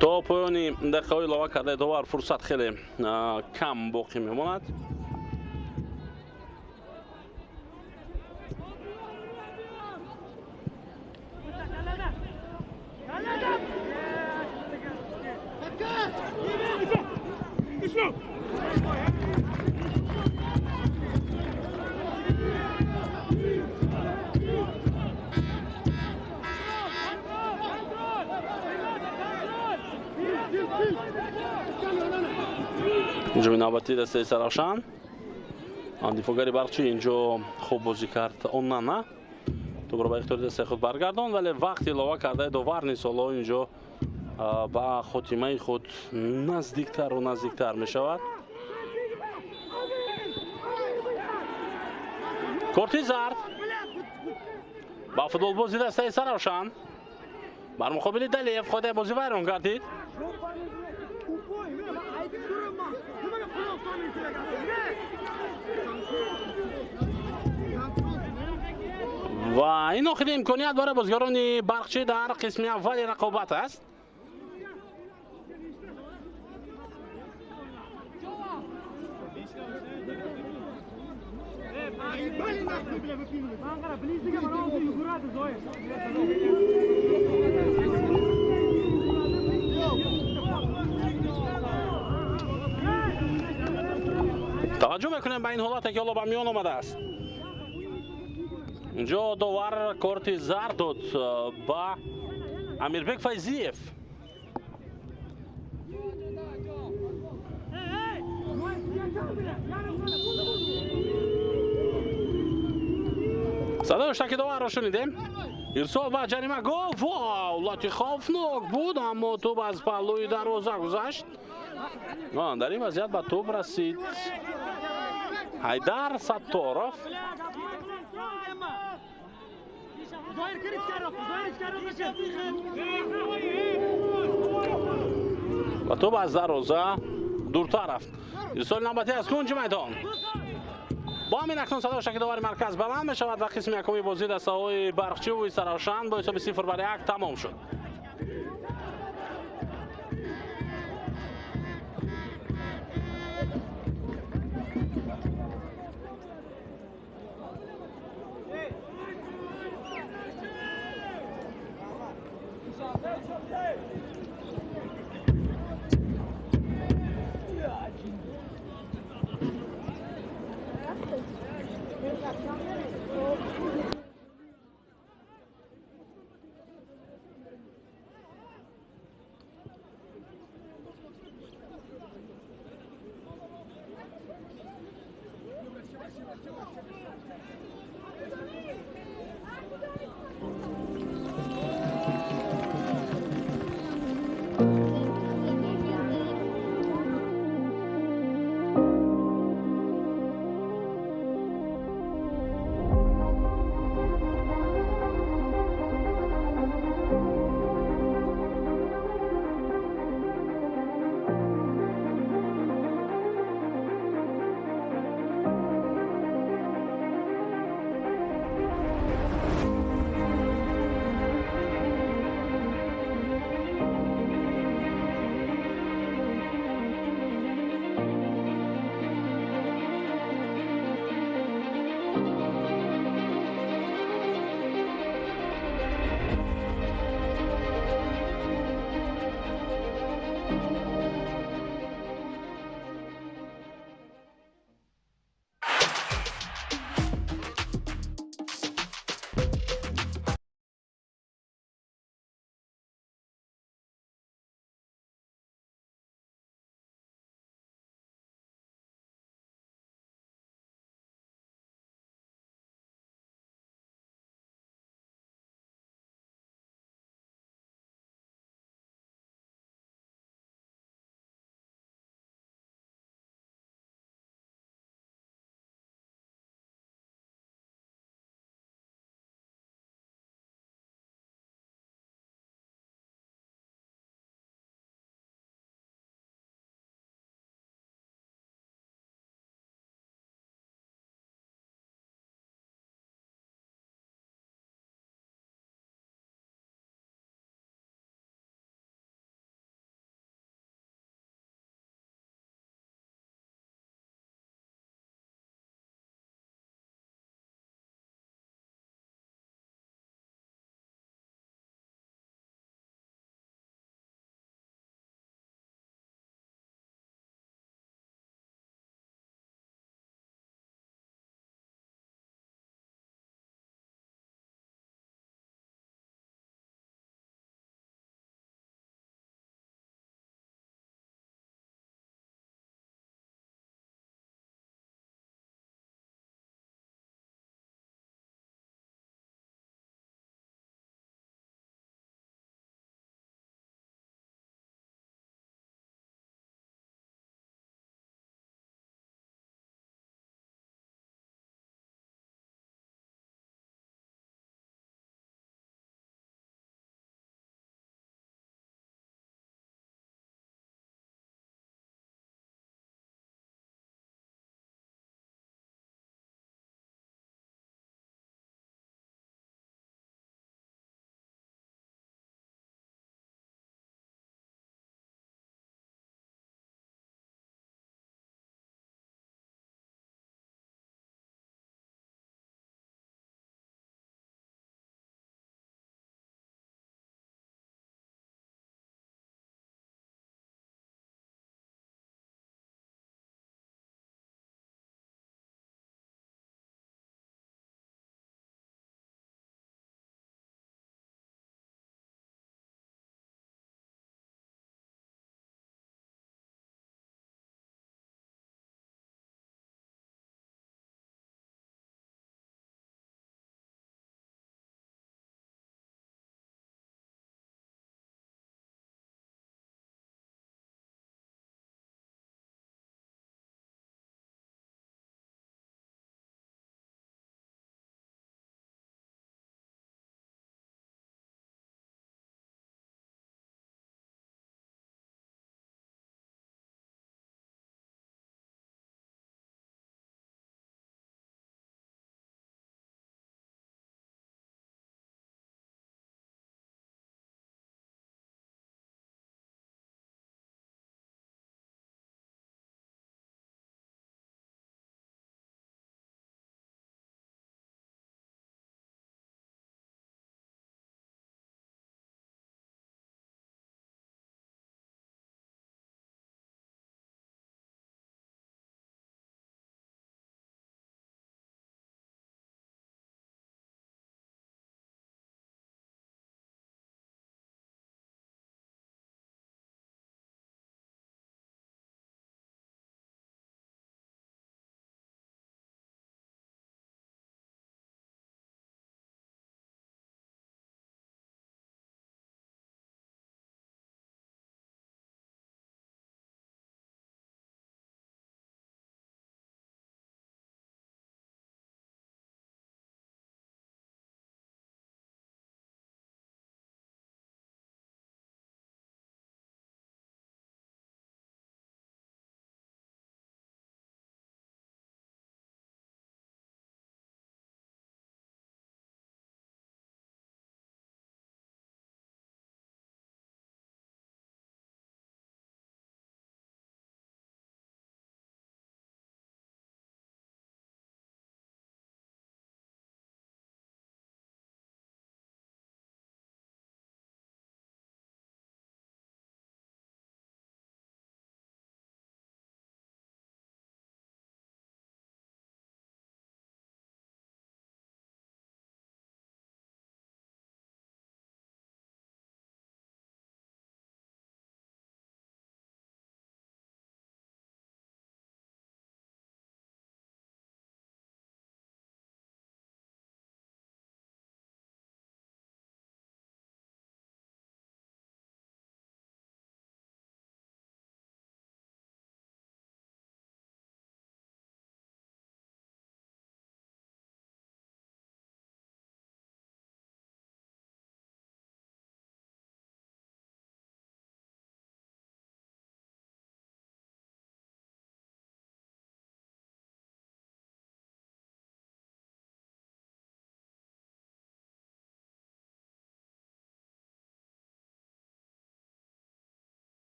То поёни дақиқаҳои илова кардаи довар фурсат хеле кам боқӣ мемонад. Ҳуҷуми навбатии дастаи Истаравшан. Дифоъгари Барқчӣ инҷо хуб бозӣ кард. Онана тӯбро ба ихтиёри дастаи худ баргардонд, вале вақт илова кардаи довар низ ҳоло инҷо ба хотимаи худ наздиктару наздиктар мешавад. Корти зард ба футболбози дастаи Истаравшан бар муқобили Далиев қоидаи бозӣ вайрон гардид. Ва ин охири имконият барои бозигарони Барқчӣ дар қисми аввали рақобат аст. Таваҷҷӯҳ мекунем ба ин ҳолате ки ҳоло ба миён омадааст. Инҷо довар корти зард дод ба Амирбек Файзиев. Садои ҳуштаки доварро шунидем. Ирсол ба ҷаримагоҳ. Вау, лати хавфнок буд, аммо тӯп аз паҳлӯи дарвоза гузашт. Дар ин вазъият ба тӯп расид Ҳайдар Сатторов. Ва тӯп аз дарвоза дуртар рафт. Ирсоли навбатӣ аз кунҷи майдон. Бо ҳамин акнун садои ҳуштаки довари марказ баланд мешавад ва қисми якуми бозӣ дастаҳои Барқчиву Истаравшан бо ҳисоби 0-1 тамом шуд.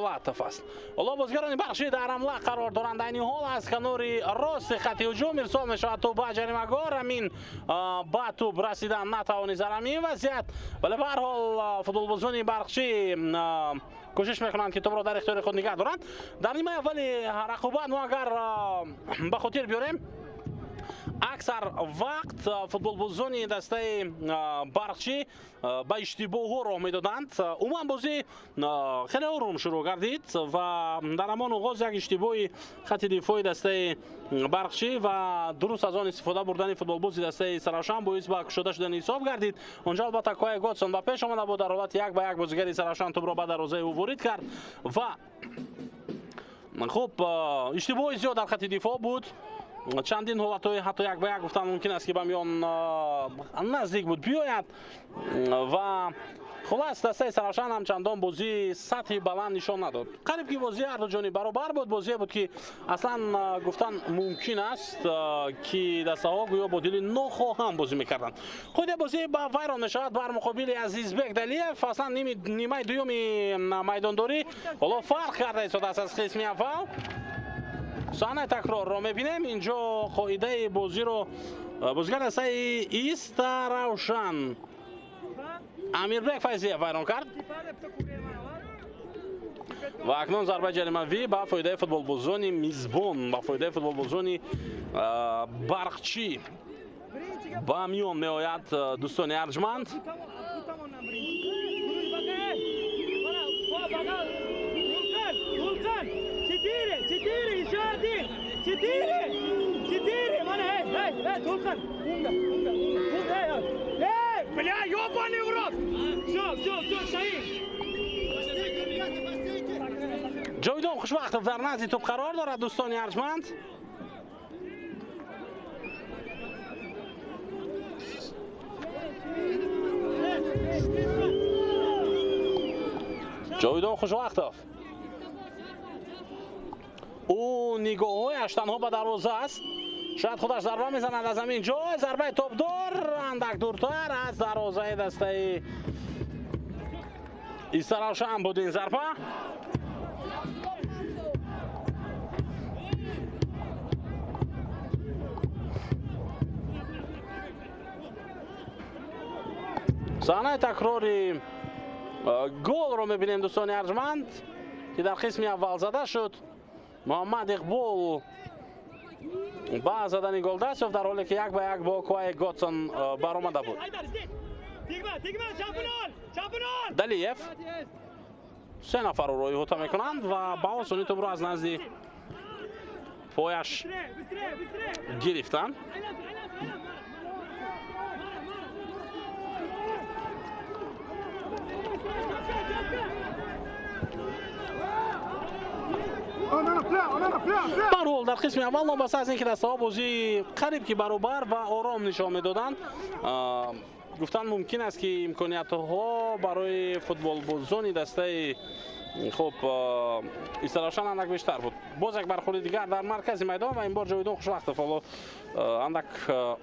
Давлатов аст. Ҳоло бозигарони Барқчӣ дар ҳамла қарор доранд. Айни ҳол аз канори рости хати ҳуҷум ирсол мешавад тӯб ба ҷаримагоҳ. Рамин ба тӯб расидан натавонист дар ҳамин вазъият, вале ба ҳар ҳол футболбозони Барқчӣ кӯшиш мекунанд, ки тӯбро дар ихтиёри худ нигаҳ доранд. Дар нимаи аввали рақобат мо агар ба хотир биёрем, аксар вақт футболбозони дастаи Барқчӣ ба иштибоҳҳо роҳ медоданд. Умуман бозӣ хеле ором шурӯъ гардид ва дар ҳамон оғоз як иштибоҳи хати дифои дастаи Барқчӣ ва дуруст аз он истифода бурдани футболбози дастаи Истаравшан боис ба кушода шудани ҳисоб гардид. Онҷо албатта Кое Годсон ба пеш омада буд. Дар ҳолати як ба як бозигари Истаравшан тӯбро ба дарвозаи ӯ ворид кард ва хуб, иштибоҳи зиёд дар хати дифоъ буд. Чандин ҳолатҳои ҳатто як ба як гуфтан мумкин аст, ки ба миён наздик буд биёяд ва хулас дастаи Истаравшан ҳам чандон бозии сатҳи баланд нишон надод. Қариб ки бозии ҳарду ҷониб баробар буд. Бозие буд, ки аслан гуфтан мумкин аст, ки дастаҳо гӯё бо дили нохоҳам бозӣ мекарданд. Худи бозӣ ба вайрон мешавад бар муқобили Азизбек Далиев. Аслан нимаи дуюми майдондорӣ ҳоло фарқ карда истодааст аз қисми аввал. Саҳнаи такрорро мебинем. Инҷо қоидаи бозиро бозигар дастаи Истаравшан Амирбек Файзиев вайрон кард ва акнун зарбаи ҷаримавӣ ба фоидаи футболбозони мизбон, ба фоидаи футболбозони Барқчӣ ба миён меояд. Дӯстони арҷманд, Четыре, четыре, еще один! Четыре! Четыре! Mana, ey, ey, ey, To'lqin! Unga, unga, unga, ey, ey, бля, ёбаный в рот! Все, все, все, стоим! Ҷовидон Хушвақтов дар назди тӯб қарор дорад. Дӯстони арҷманд, Ҷовидон Хушвақтов, ӯ нигоҳҳояш танҳо ба дарвоза аст. Шояд худаш зарба мезанад аз ҳамин ҷой. Зарбаи тобдор андак дуртар аз дарвозаи дастаи Истаравшан буд ин зарба. Саҳнаи такрори голро мебинем, дӯстони арҷманд, ки дар қисми аввал зада шуд. Муҳаммад Иқбол ба задани гол даст ёфт, дар ҳоле ки як ба як бо Куай Годсон баромада буд. Далиев, се нафарро иҳота мекунанд ва ба осонӣ тӯбро аз назди пояш гирифтанд. Барҳол дар қисми аввал новобаста аз ин ки дастаҳо бозии қариб ки баробар ва ором нишон медоданд, гуфтан мумкин аст, ки имкониятҳо барои футболбозони дастаи хуб Истаравшан андак бештар буд. Боз як бархӯрди дигар дар маркази майдон ва ин бор Ҷовидон Хушвақтов ҳоло андак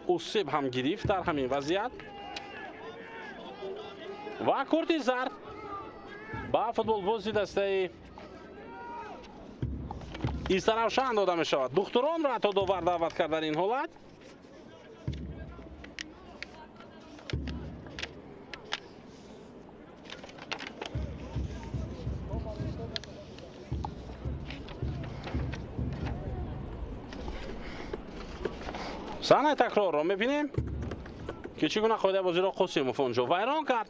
осеб ҳам гирифт дар ҳамин вазъият ва корти зард ба футболбози дастаи Истаравшан дода мешавад. Духтуронро ҳатто довар даъват кард дар ин ҳолат. Саҳнаи такрорро мебинем, ки чӣ гуна қоидаи бозиро Қосимов онҷо вайрон кард.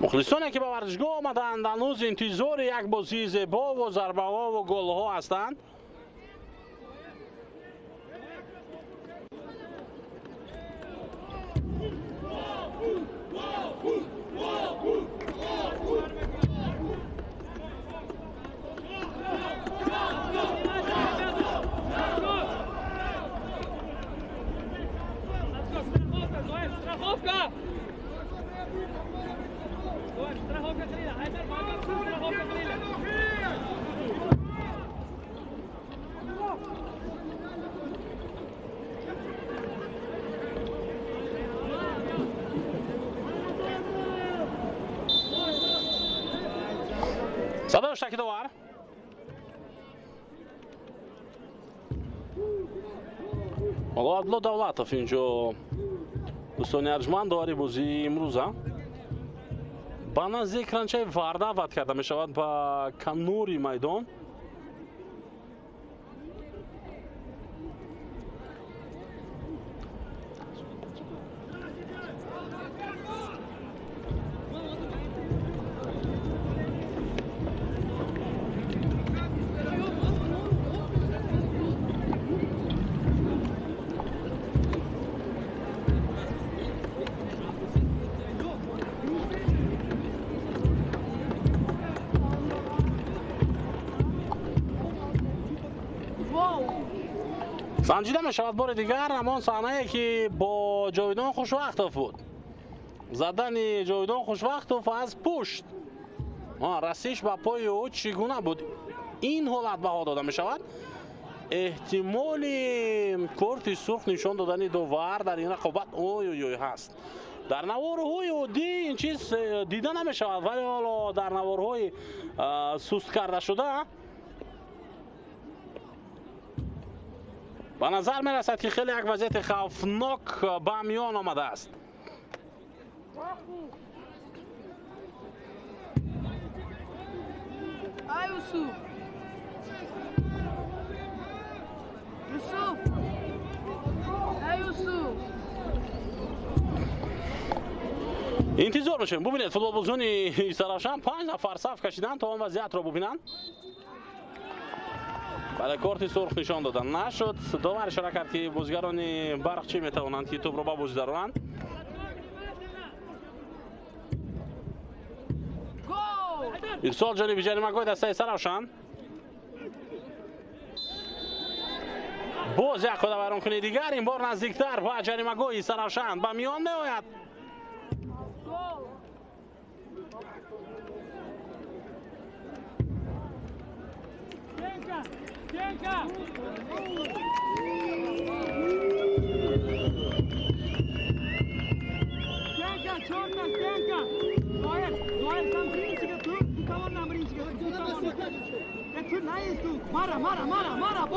Мухлисоне, ки ба варзишгоҳ омаданд, ҳанӯз интизори як бозии зебову зарбаҳову голҳо ҳастанд. Страховка! Страховка! Садоштаки довар. Ҳоло Абдулло Давлатов инҷо, дӯстони арҷманд, довари бозии имрӯза ба назди экранчаи вар даъват карда мешавад ба канори майдон. Санҷида мешавад бори дигар ҳамон саҳнае, ки бо Ҷовидон Хушвақтов буд. Задани Ҷовидон Хушвақтов аз пушт, расиш ба пои ӯ чӣ гуна буд? Ин ҳолат баҳо дода мешавад. Эҳтимоли корти сурх нишон додани довар дар ин рақобат ой-ой-ой ҳаст. Дар наворҳои оддӣ ин чиз дида намешавад, вале ҳоло дар наворҳои суст карда шуда ба назар мерасад, ки хеле як вазъияти хавфнок ба миён омадааст. Ай, Юсуф! Юсуф! Ай, Юсуф! Интизор бошем. Бубинед, футболбозони Истаравшан 5 нафар саф кашиданд то он вазъиятро бубинанд. Бале, корти сурх нишон дода нашуд. Довар ишора кард, ки бозигарони Барқчӣ метавонанд, ки тӯбро ба бозӣ дароранд. Ирсол ҷониби ҷаримагоҳи дастаи Саравшан. Боз як қоидавайронкунии дигар, ин бор наздиктар ба ҷаримагоҳи Саравшан ба миён меояд.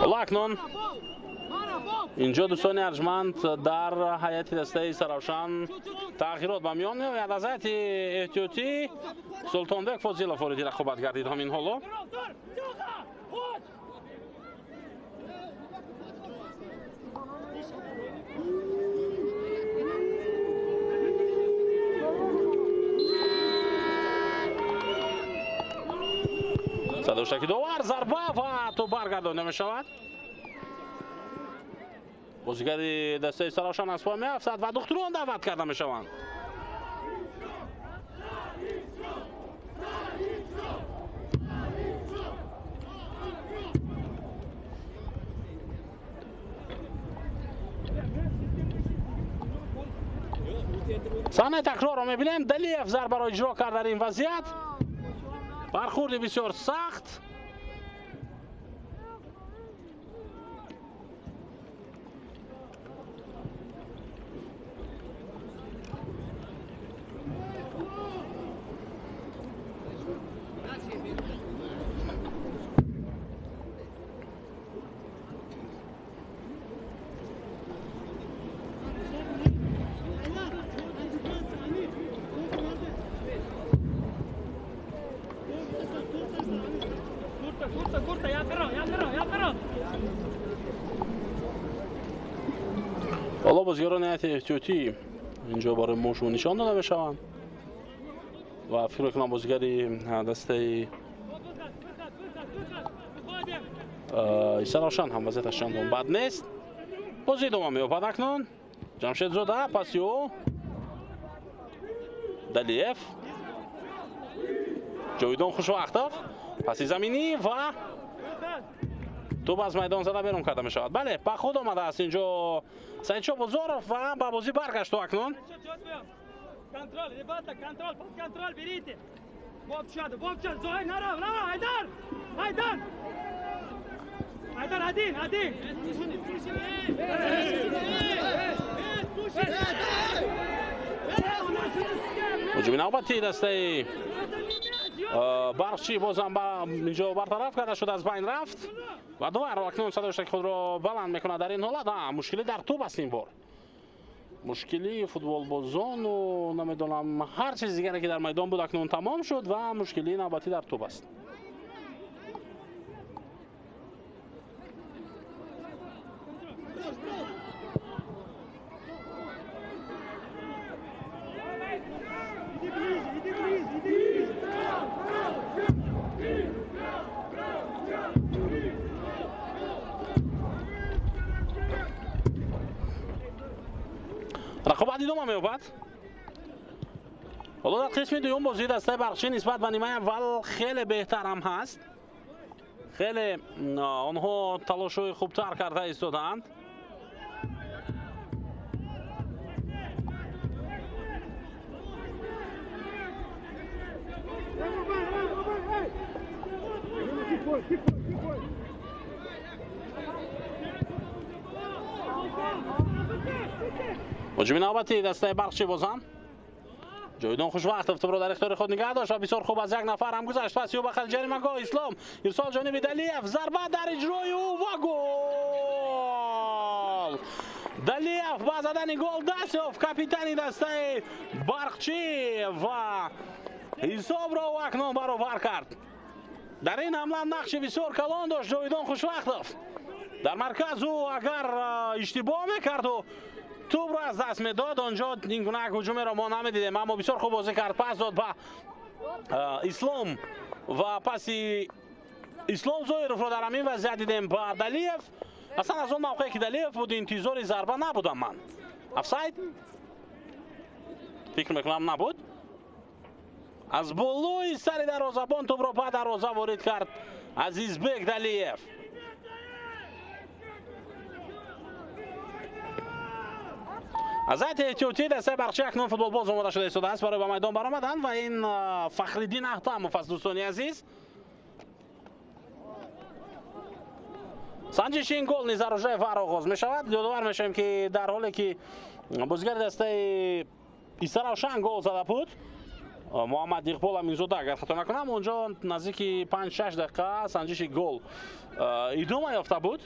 Ҳоло акнун инҷо, дӯстони арҷманд, дар ҳайати дастаи Саравшан тағйирот ба миён меояд. Аз ҳайати эҳтиётӣ Султонбек Фозилов вориди рақобат гардид ҳамин ҳоло. Садоштаки довар, зарба ва тӯб баргардонида мешавад. Бозигари дастаи Саравшан аз по меафтад ва духтурон даъват карда мешаванд. Саҳнаи такрорро мебинем. Далиев зарбаро иҷро кард дар ин вазъият. Бархӯрди бисёр сахт. Ҳоло бозигарони ҳайати эҳтиётӣ инҷо барои мо шумо нишон дода мешаванд ва фикр мекунам бозигари дастаи Истаравшан ҳам вазъияташ чандон бад нест. Бозӣ идома меёбад акнун. Ҷамшедзода паси ӯ Далиев, Ҷовидон Хушвақтов паси заминӣ ва тӯб аз майдон зада берун карда мешавад. Бале, ба худ омадааст инҷо Саидшо Бозоров ва ба бозӣ баргашт акнун. Контроль, ребята, контроль, под контроль берите. Боб чаду, боб чаду, Зоҳир, нарав, нарав, Айдар! Айдар! Айдар, один, один! Ҳуҷуми навбати дастаи Барқчӣ бозам инҷо бартараф карда шуд, аз байн рафт ва довар акнун садои худро баланд мекунад. Дар ин ҳолат мушкилӣ дар тӯб аст. Ин бор мушкилии футболбозону намедонам ҳар чизи дигаре ки дар майдон буд акнун тамом шуд ва мушкилии навбатӣ дар тӯб аст. Рақобат идома меёбад. Ҳоло дар қисми дуюм бозии дастаи Барқчӣ нисбат ба нимаи аввал хеле беҳтар ҳам ҳаст. Хеле онҳо талошҳои хубтар карда истодаанд. Ҳуҷуми навбатии дастаи Барқчӣ бозам. Ҷовидон Хушвақтов тӯбро дар ихтиёри худ нигаҳ дошт ва бисёр хуб аз як нафар ҳам гузашт. Пас ӯ ба хати ҷаримагоҳ Ислом ирсол ҷониби Далиев, зарба дар иҷрои ӯ ва гол! Далиев ба задани гол даст ёфт, капитани дастаи Барқчӣ ва ҳисобро ӯ акнун баробар кард. Дар ин ҳамла нақши бисёр калон дошт Ҷовидон Хушвақтов. Дар марказ ӯ агар иштибоҳ мекарду тӯбро аз даст медод, онҷо ин гуна ҳуҷумеро мо намедидем, аммо бисёр хуб бозӣ кард. Пас дод ба Ислом ва паси Ислом Зоировро дар ҳамин вазъият дидем ба Далиев. Аслан аз он мавқее ки Далиев буд интизори зарба набудам ман. Офсайд фикр мекунам набуд. Аз болои сари дарвозабон тӯбро ба дарвоза ворид кард Азизбек Далиев. Аз ҳайати эҳтиётии дастаи Барқчӣ акнун футболбоз омода шуда истодааст барои ба майдон баромадан ва ин Фахриддин Аҳтамов аст. Дӯстони азиз, санҷиши ин гол низ дар рӯжаи вар оғоз мешавад. Ёдовар мешавем ки дар ҳоле ки бозигари дастаи Истаравшан гол зада буд, Муҳаммад Иқбол Аминзода, агар хато накунам, онҷо наздики 5-6 дақиқа санҷиши гол идома ёфта буд.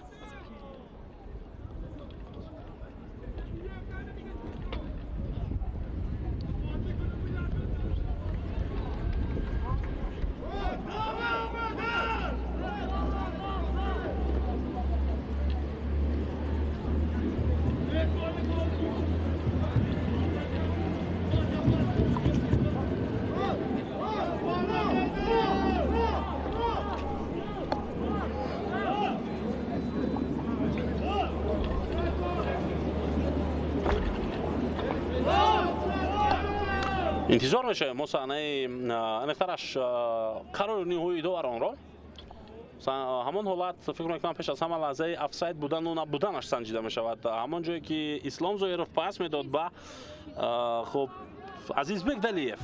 Интизор мешавем мо саҳнаи аниқтараш қарори ниҳоии доваронро. Ҳамон ҳолат фикр мекунам пеш аз ҳама лаҳзаи офсайд будану набуданаш санҷида мешавад. Ҳамон ҷое ки Ислом Зоиров пас медод ба хуб Азизбек Далиев.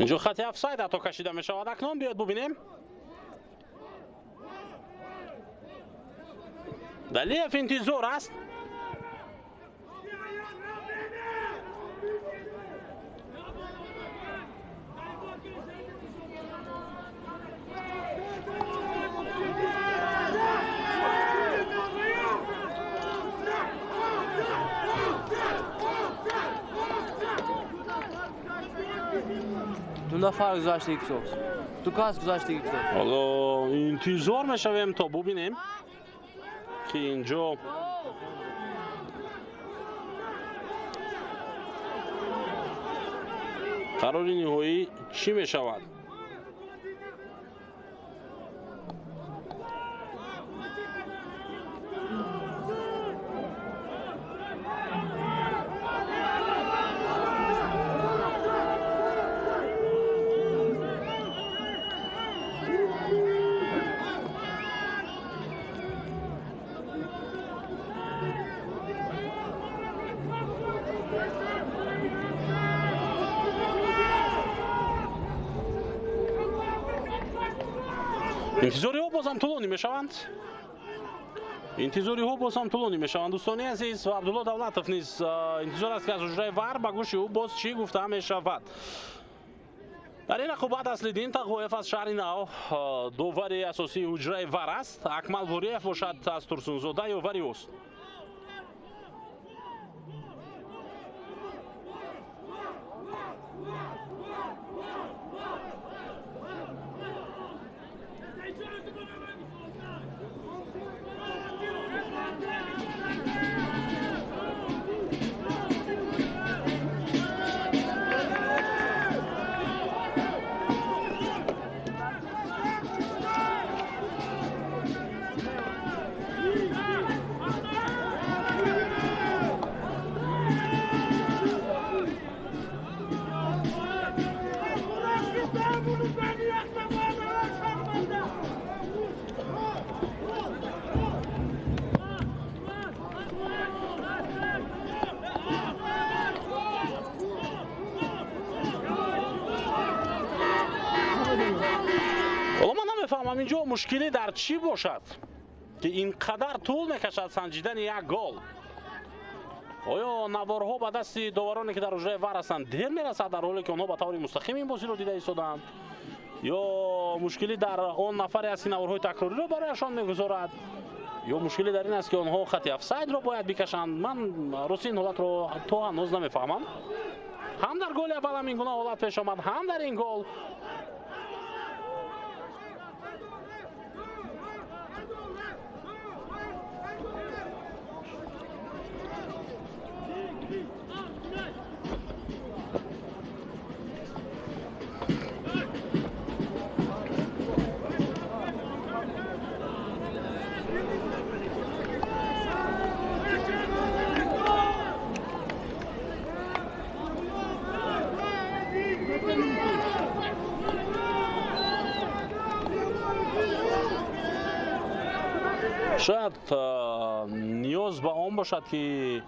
Инҷо хати офсайд ҳатто кашида мешавад. Акнун биёд бубинем. Далиев интизор аст. Ду нафар гузашта иксос. Ду кас гузашта иксос. Ҳоло интизор мешавем то бубинем ки инҷо Қарори ниҳоӣ чӣ мешавад? Интизориҳо бозам тӯлонӣ мешаванд. Интизориҳо бозам тӯлонӣ мешаванд, дӯстони азиз, ва Абдулло Давлатов низ интизор аст, ки аз ҳуҷраи ВАР ба гӯши ӯ боз чӣ гуфта мешавад. Дар ин рақобат Аслиддин Тағоев аз шаҳри Нав довари асосии ҳуҷраи ВАР аст. Акмал Бориев бошад аз Турсунзода ёвари ӯст. Намефаҳмам, инҷо мушкилӣ дар чӣ бошад, ки ин қадар тӯл мекашад санҷидани як гол. Оё наворҳо ба дасти довароне, ки дар ҳуҷраи ВАР ҳастанд, дер мерасад, дар ҳоле ки онҳо ба таври мустақим ин бозиро дида истодаанд, ё мушкилӣ дар он нафаре аст, ки наворҳои такрориро барояшон мегузорад, ё мушкилӣ дар ин аст, ки онҳо хати офсайдро бояд бикашанд? Ман рости ин ҳолатро то ҳанӯз намефаҳмам. Ҳам дар голи аввал ҳам ин гуна ҳолат пеш омад, ҳам дар ин гол. Шояд ниёз ба он бошад, ки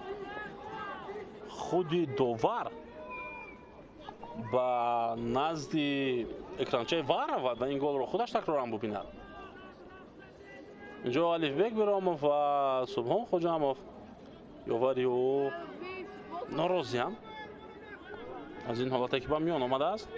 худи довар ба назди экранчаи ВАР равад ва ин голро худаш такроран бубинад. Инҷо Алифбек Биромов ва Субҳон Хоҷамов, ёвари ӯ, норозиам аз ин ҳолате, ки ба миён омадааст.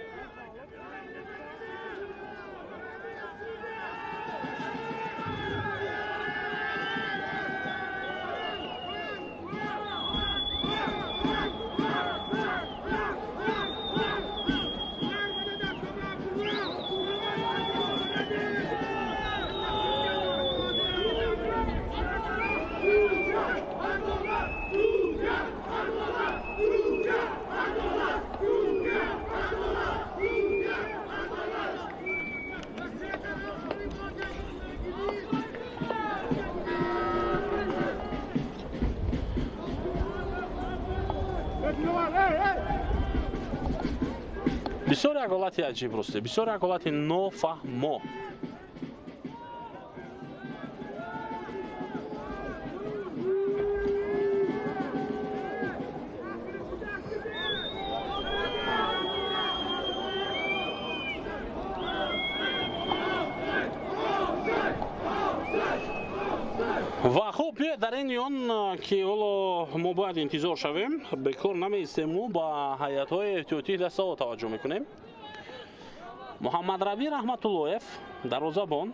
Бисёр як ҳолати аҷиб, росте, бисёр як ҳолати нофаҳмо. Ва хуб, биёед, дар ин миён, ки ҳоло мо бояд интизор шавем, бекор намеистему, ба ҳайатҳои эҳтиётии дастаҳо таваҷҷӯҳ мекунем. Муҳаммадраби Раҳматуллоев дарвозабон,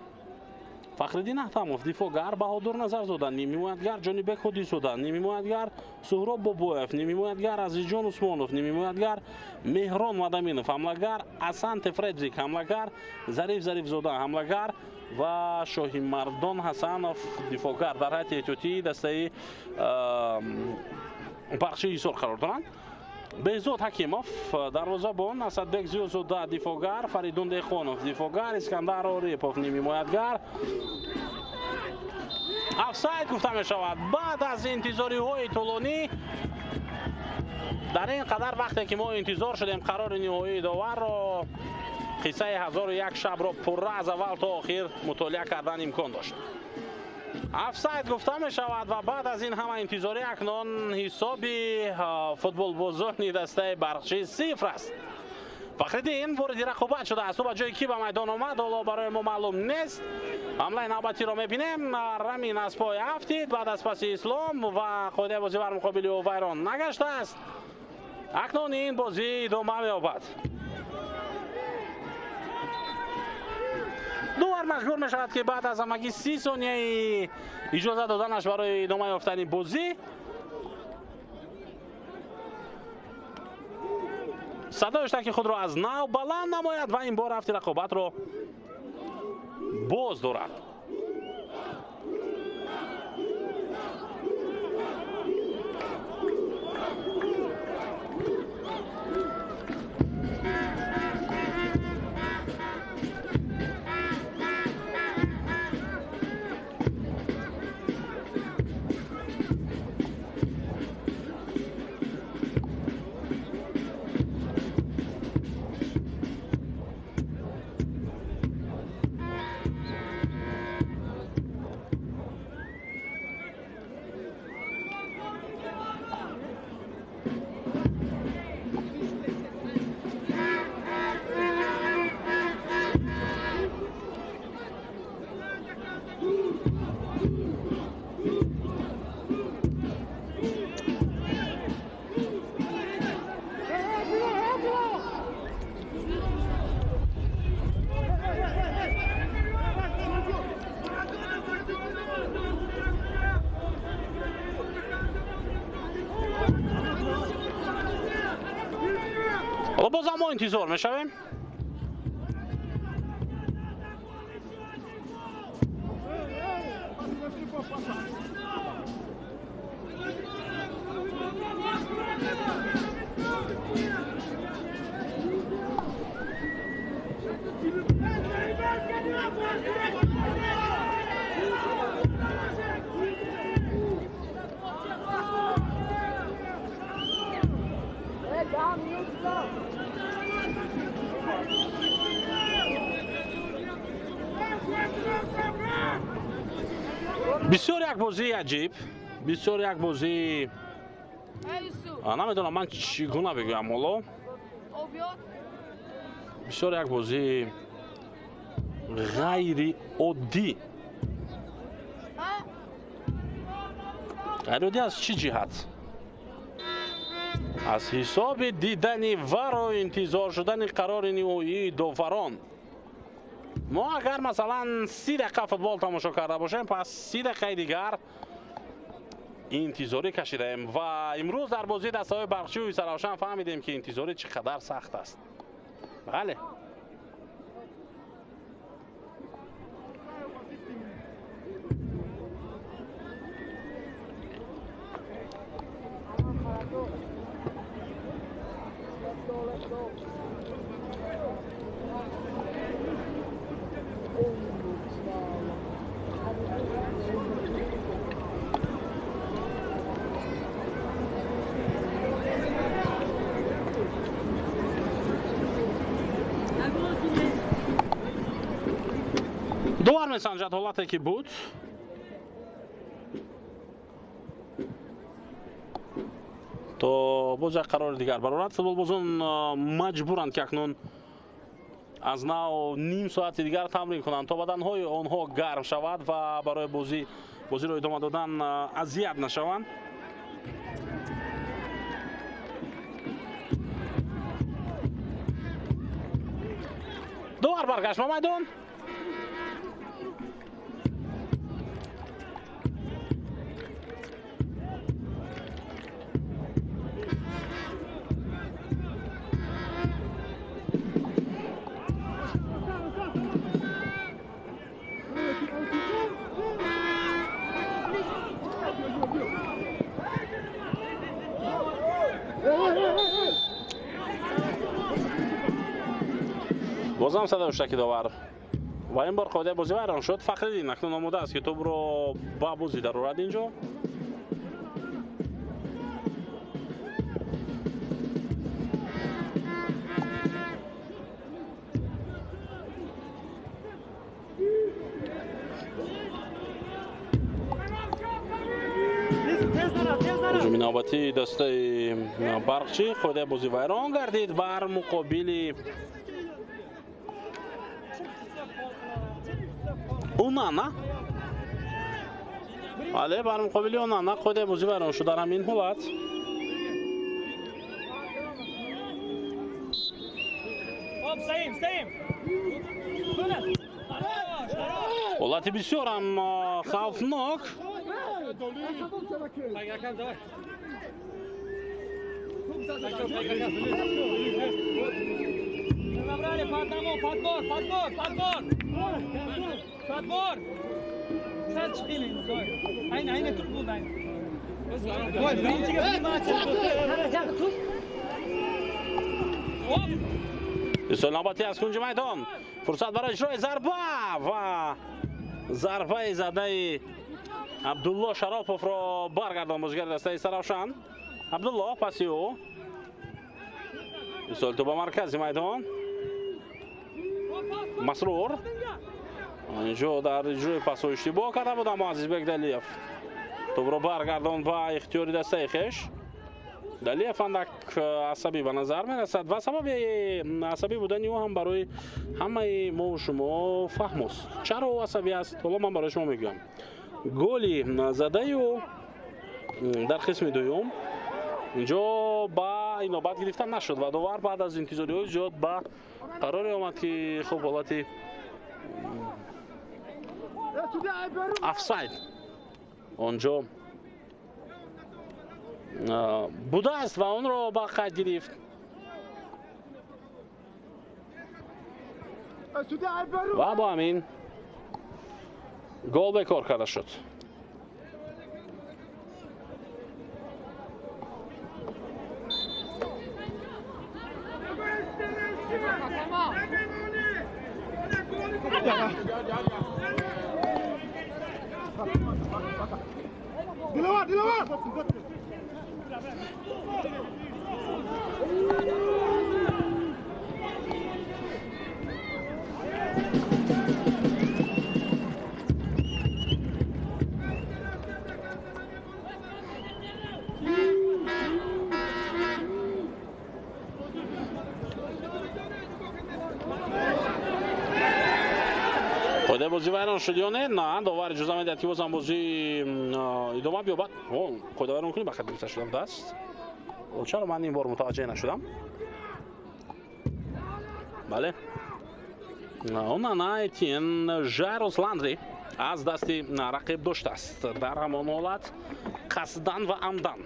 Фахриддин Аҳтамов дифоъгар, Баҳодур Назарзода нимҳимоятгар, Ҷонибек Ҳодисзода нимҳимоятгар, Суҳроб Бобоев нимҳимоятгар, Азизҷон Усмонов нимҳимоятгар, Меҳрон Мадаминов ҳамлагар, Асанте Фредрик ҳамлагар, Зариф Зарифзода ҳамлагар ва Шоҳимардон Ҳасанов дифоъгар дар ҳайати эҳтиётии дастаи Барқчии Ҳисор қарор доранд. Беҳзод Ҳакимов дарвозабон, Асадбек Зиёзода дифогар, Фаридун Деҳқонов дифогар, Искандар Орипов нимҳимоятгар. Офсайд гуфта мешавад. Баъд аз интизориҳои тӯлонӣ, дар ин қадар вақте ки мо интизор шудем қарори ниҳоии доварро, қиссаи 1001 шабро пурра аз аввал то охир мутолиа кардан имкон дошт. Офсайд гуфта мешавад ва баъд аз ин ҳама интизорӣ акнун ҳисоби футболбозони дастаи Барқчӣ 0 аст. Фахриддин вориди рақобат шудааст. Ӯ ба ҷои кӣ ба майдон омад, ҳоло барои мо маълум нест. Ҳамлаи навбатиро мебинем. Рамин аз пой афтид баъд аз паси Ислом ва қоидаи бозӣ бар муқобили ӯ вайрон нагаштааст. Акнун ин бозӣ идома меёбад. Довар маҷбур мешавад, ки баъд аз ҳамагӣ 30 сонияи иҷоза доданаш барои идома ёфтани бозӣ садои штаки худро аз нав баланд намояд ва ин бор рафти рақобатро боз дорад. Бозам мо интизор мешавем. Бисёр як бозии аҷиб, бисёр як бозии, намедонам ман чӣ гуна бигӯям ҳоло, бисёр як бозии ғайриоддӣ. Ғайриоддӣ аз чӣ ҷиҳат? Аз ҳисоби дидани варо интизор шудани қарори ниҳоии доварон. Мо агар масалан 30 дақиқа футбол тамошо карда бошем, пас 30 дақиқаи дигар интизорӣ кашидаем ва имрӯз дар бозии дастаҳои Барқчию Саравшан фаҳмидем, ки интизорӣ чӣ қадар сахт аст. Бале. Довар месанҷад ҳолате ки буд. То боз як қарори дигар барорад. Футболбозон маҷбуранд, ки акнун аз нав ним соати дигар тамрин кунанд, то баданҳои онҳо гарм шавад ва барои бозиро идома додан азият нашаванд. Довар баргашт ба майдон. Бозам садои ҳуштаки довар ва ин бор қоидаи бозӣ вайрон шуд. Фахриддин акнун омода аст, ки тӯбро ба бозӣ дарорад инҷо. Ҳуҷуми навбатии дастаи Барқчӣ, қоидаи бозӣ вайрон гардид бар муқобили Онана. Бале, бар муқобили Онана қоидаи бозӣ вайрон шуд дар ҳамин ҳолат. Ҳолати бисёр ҳам хавфнок. Забрали по одному, подбор, подбор, подбор. Подбор. Сал chiqinglar. Ayni, ayni turib bo'ldi, ayni. Voy, birinchiga bir tur. Истисоли навбатӣ аз кунҷи майдон. Фурсат барои иҷрои зарба ва зарбаи задаи Абдулло Шароповро баргардон бозигари дастаи Саравшан. Абдулло паси ӯ. Истисоли тӯб ба маркази майдон. Масрур. Инҷо дар иҷрои пасҳо иштибоҳ карда буд, аммо Азизбек Далиев тӯбро баргардон ба ихтиёри дастаи хеш. Далиев андак асабӣ ба назар мерасад ва сабаби асабӣ будани ӯ ҳам барои ҳамаи мову шумо фаҳмост. Чаро ӯ асабӣ аст? Ҳоло ман барои шумо мегӯям. Голи задаи ӯ дар қисми дуюм инҷо ба инобат гирифта нашуд ва довар баъд аз интизориҳои зиёд ба қароре омад, ки хуб ҳолати офсайд онҷо будааст ва онро ба қайд гирифт. Ва бо ҳамин гол бекор карда шуд. Dilawar, Dilawar! Қоидаи бозӣ вайрон шуд ё не? На, довар иҷоза медиҳад, ки бозам бозӣ идома биёбад. Қоида вайронкунӣ ба хат гирифта шуда будааст. Чаро ман ин бор мутаваҷҷеҳ нашудам? Бале. Онана Этьен Жарос Ландри аз дасти рақиб доштааст. Дар ҳамон ҳолат қасдан ва амдан.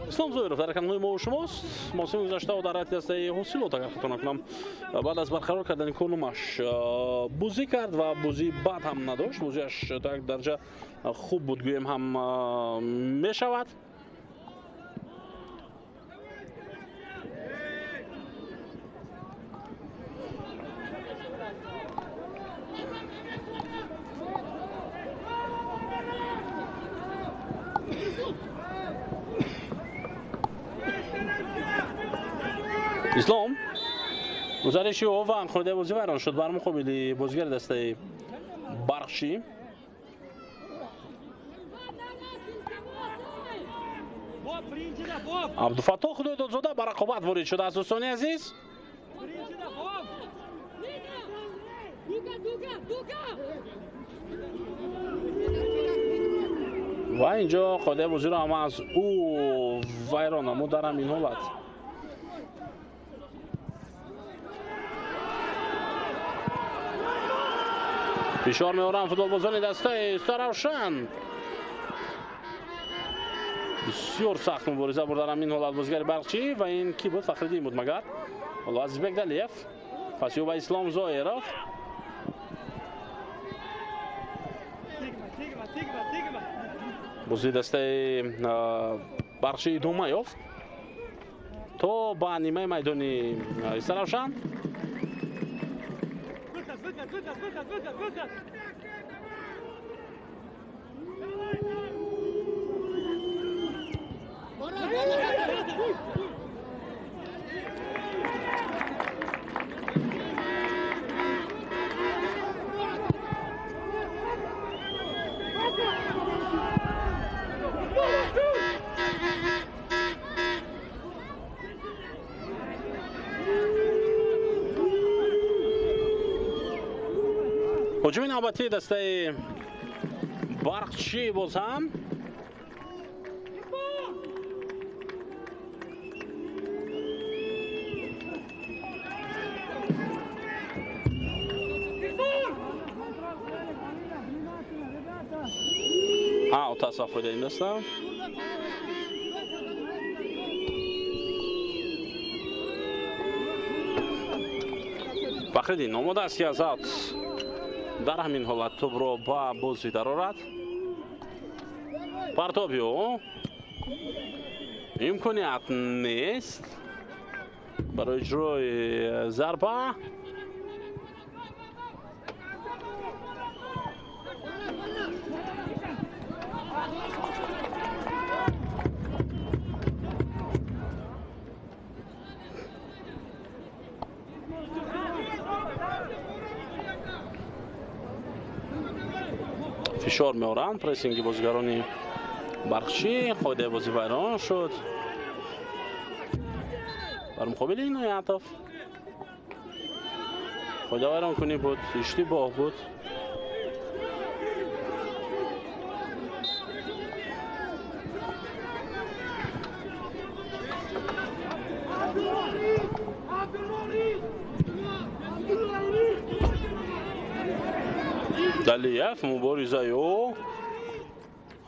Ислом Зоиров дар рақамҳои мо шумост. Мавсими гузашта ӯ дар ҳайати дастаи Ҳосилот, агар хато накунам, баъд аз барқарор кардани корномааш бозӣ кард ва бозии бад ҳам надошт. Бозиаш то як дараҷа хуб буд, гӯем ҳам мешавад. Ислом гузариши ӯ ва қоидаи бозӣ вайрон шуд бар муқобили бозигари дастаи Барқчӣ. Абдуфаттоҳ Худойдодзода ба рақобат ворид шудааст, дӯстони азиз. Ва инҷо қоидаи бозиро ҳама аз ӯ вайрон намуд дар ҳамин ҳолат. Фишор меоранд футболбозони дастаи Саравшан. Бисёр сахт мубориза бурд дар ҳамин ҳолат бозигари Барқчӣ ва ин ки буд? Фахриддин буд магар. Ҳоло Азизбек Далиев, паси ӯ ба Ислом Зоиров. Бозии дастаи Барқчӣ идома ёфт. То ба нимаи майдони Истаравшан. Выход, выход, выход, выход, выход, выход. Ҳуҷуми навбатии дастаи Барқчӣ боз ҳам аут аст ва фоидаи ин даста. Фахриддин омода аст, ки аз аут дар ҳамин ҳолат тӯбро ба бозӣ дарорад. Партоби ӯ имконият нест барои иҷрои зарба. Фишор меоранд прессинги бозигарони Барқчӣ. Қоидаи бозӣ вайрон шуд бар муқобили Иноятов. Қоида вайронкунӣ буд, иштибоҳ буд. Далиев муборизаи ӯ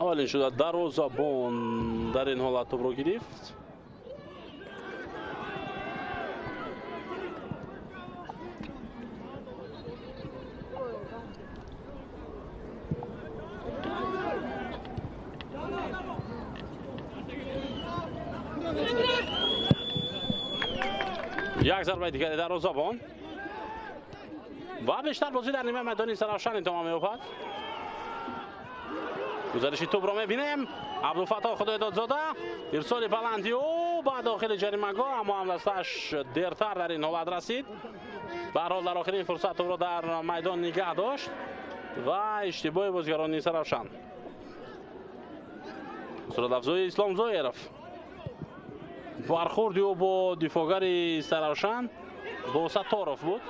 аввалин шуда дарвозабон дар ин ҳолат тӯбро гирифт. Як зарбаи дигари дарвозабон ва бештар бозӣ дар нимаи майдони Саравшан идома меёбад. Гузариши тӯбро мебинем. Абдуфаттоҳ Худойдодзода, ирсоли баланди ӯ ба дохили ҷаримагоҳ, аммо ҳамдастааш дертар дар ин ҳолат расид. Ба ҳар ҳол дар охирин фурсат тӯбро дар майдон нигаҳ дошт ва иштибоҳи бозигарони Саравшан. Суратафзои Ислом Зоиров, бархӯрди ӯ бо дифоъгари Саравшан бо Сатторов буд.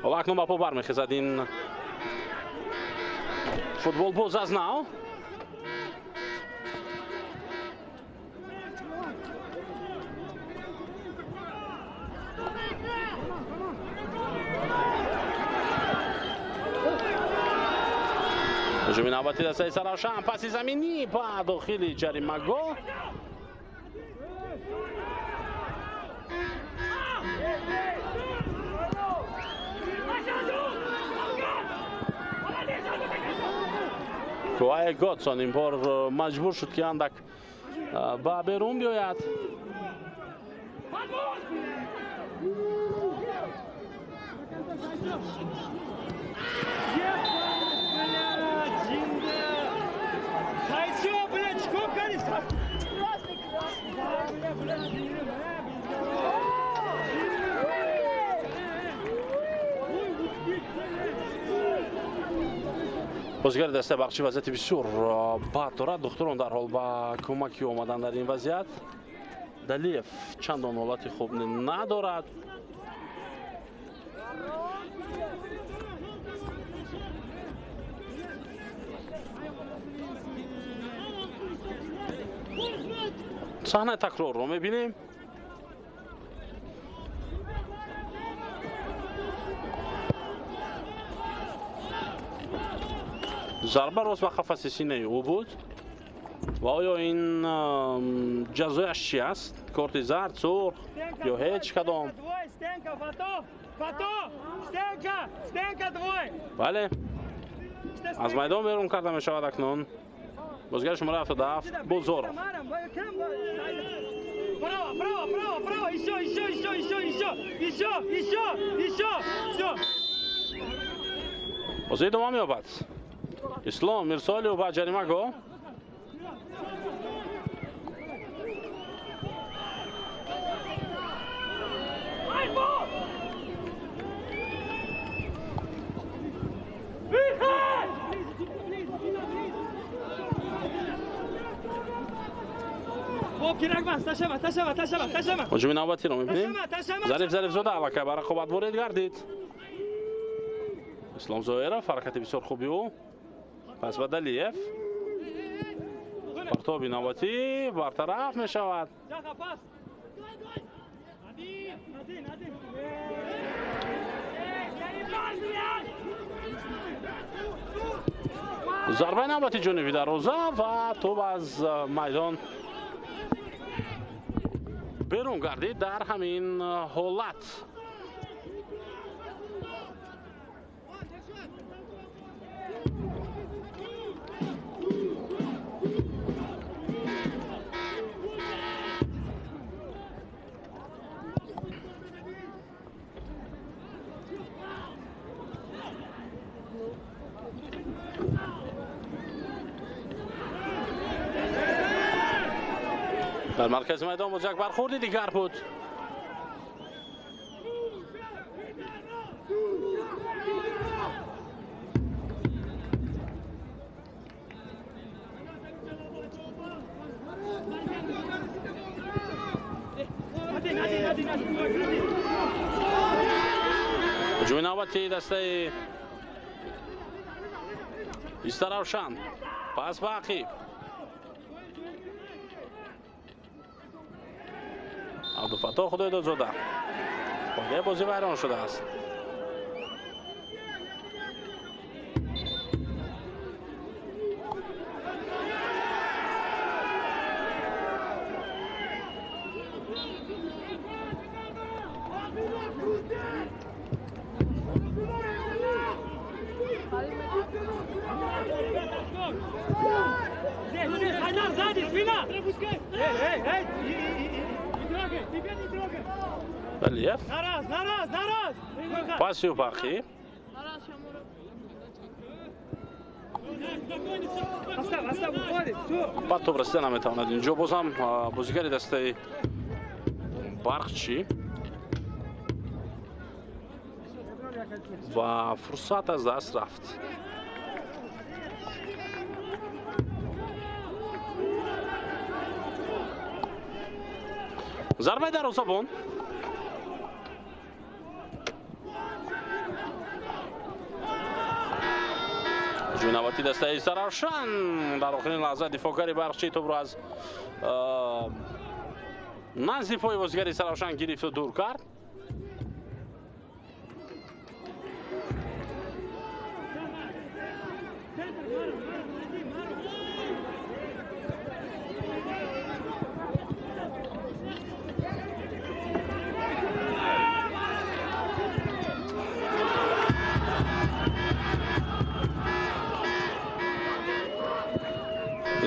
Ҳоло акнун ба по бармехезад ин футболбоз аз нав. Ҳуҷуми навбати дастаи Саравшан, паси заминӣ ба дохили ҷаримагоҳ. Куай Годсон ин бор маҷбур шуд, ки андак ба берун биёяд. Бозигари дастаи Барқчӣ вазъияти бисёр бад дорад. Духтурон дар ҳол ба кӯмаки омадан дар ин вазъият. Далиев чандон ҳолати хуб надорад. Саҳнаи такрорро мебинем. Зарба рост ба қафаси синаи ӯ буд ва оё ин ҷазояш чи аст? Корти зард, сурх ё ҳеҷ кадом? Бале, аз майдон берун карда мешавад акнун. Бозигари шумораи 77 Бозоров. Право, право, право, право, еще, еще, еще, еще, еще, еще, еще, еще, все. Бозӣ идома меёбад. Ислом Мирсолиев ба ҷаримагоҳ. Ҳуҷуми навбатиро мебинем. Зариф Зарифзода аллакай ба рақобат ворид гардид. Ислом Зоиров, ҳаракати бисёр хуби ӯ. Пас ба Далиев. Партоби навбатӣ бартараф мешавад. Зарбаи навбати ҷониби дарвоза ва тӯб аз майдон берун гардид дар ҳамин ҳолат. Дар маркази майдон боз як бархӯрди дигар буд. Ҳуҷуми навбати дастаи Истаравшан. Пас ба ақиб. Абдуфаттоҳ Худойдодзода. Қоидаи бозӣ вайрон шудааст. Далиев. Пасию ба ақиб. Ба тӯб расида наметавонад. Инҷо боз ҳам бозигари дастаи Барқчӣ ва фурсат аз даст рафт. Зарбаи дарвозабон. Ҳуҷуми навбати дастаи Саравшан. Дар охирин лаҳза дифоъгари Барқчӣ тӯбро аз назди пои бозигари Саравшан гирифту дур кард.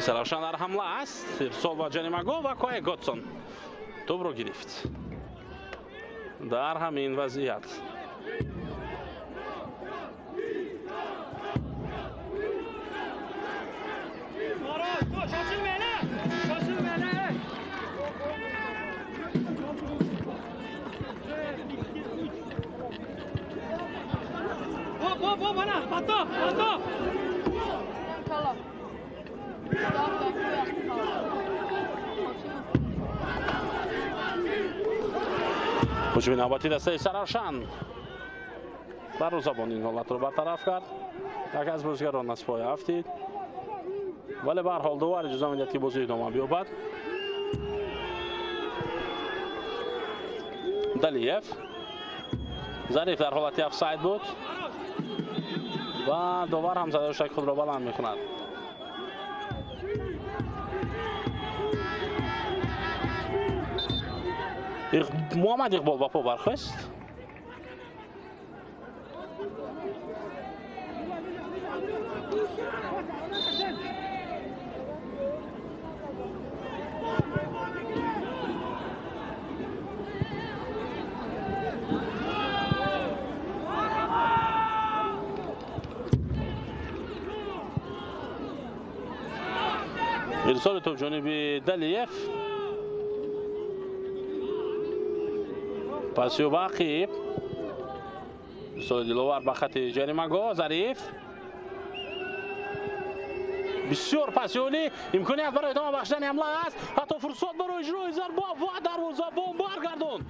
Саравшан дар ҳамла аст. Ирсол ба ҷаримагоҳ ва Коэ Готсон тӯбро гирифт. Дар ҳамин вазъият ҳуҷуми навбати дастаи Саравшан. Дарвозабон ин ҳолатро бартараф кард. Як аз бозигарон аз пой афтид, вале ба ҳар ҳол довар иҷоза медиҳад, ки бозӣ идома биёбад. Далиев. Зариф дар ҳолати офсайд буд ва довар ҳам задошак худро баланд мекунад. Муҳаммад Иқбол ба по бархост. Ирсоли топ ҷониби Далиев. Пасиё ба ақиб. Ирсоли Диловар ба хати ҷаримагоҳ. Зариф. Бисёр пасиёлӣ, имконият барои идома бахшидани ҳамла аст. Ҳатто фурсат барои иҷрои зарба ва дарвозабон баргардонд.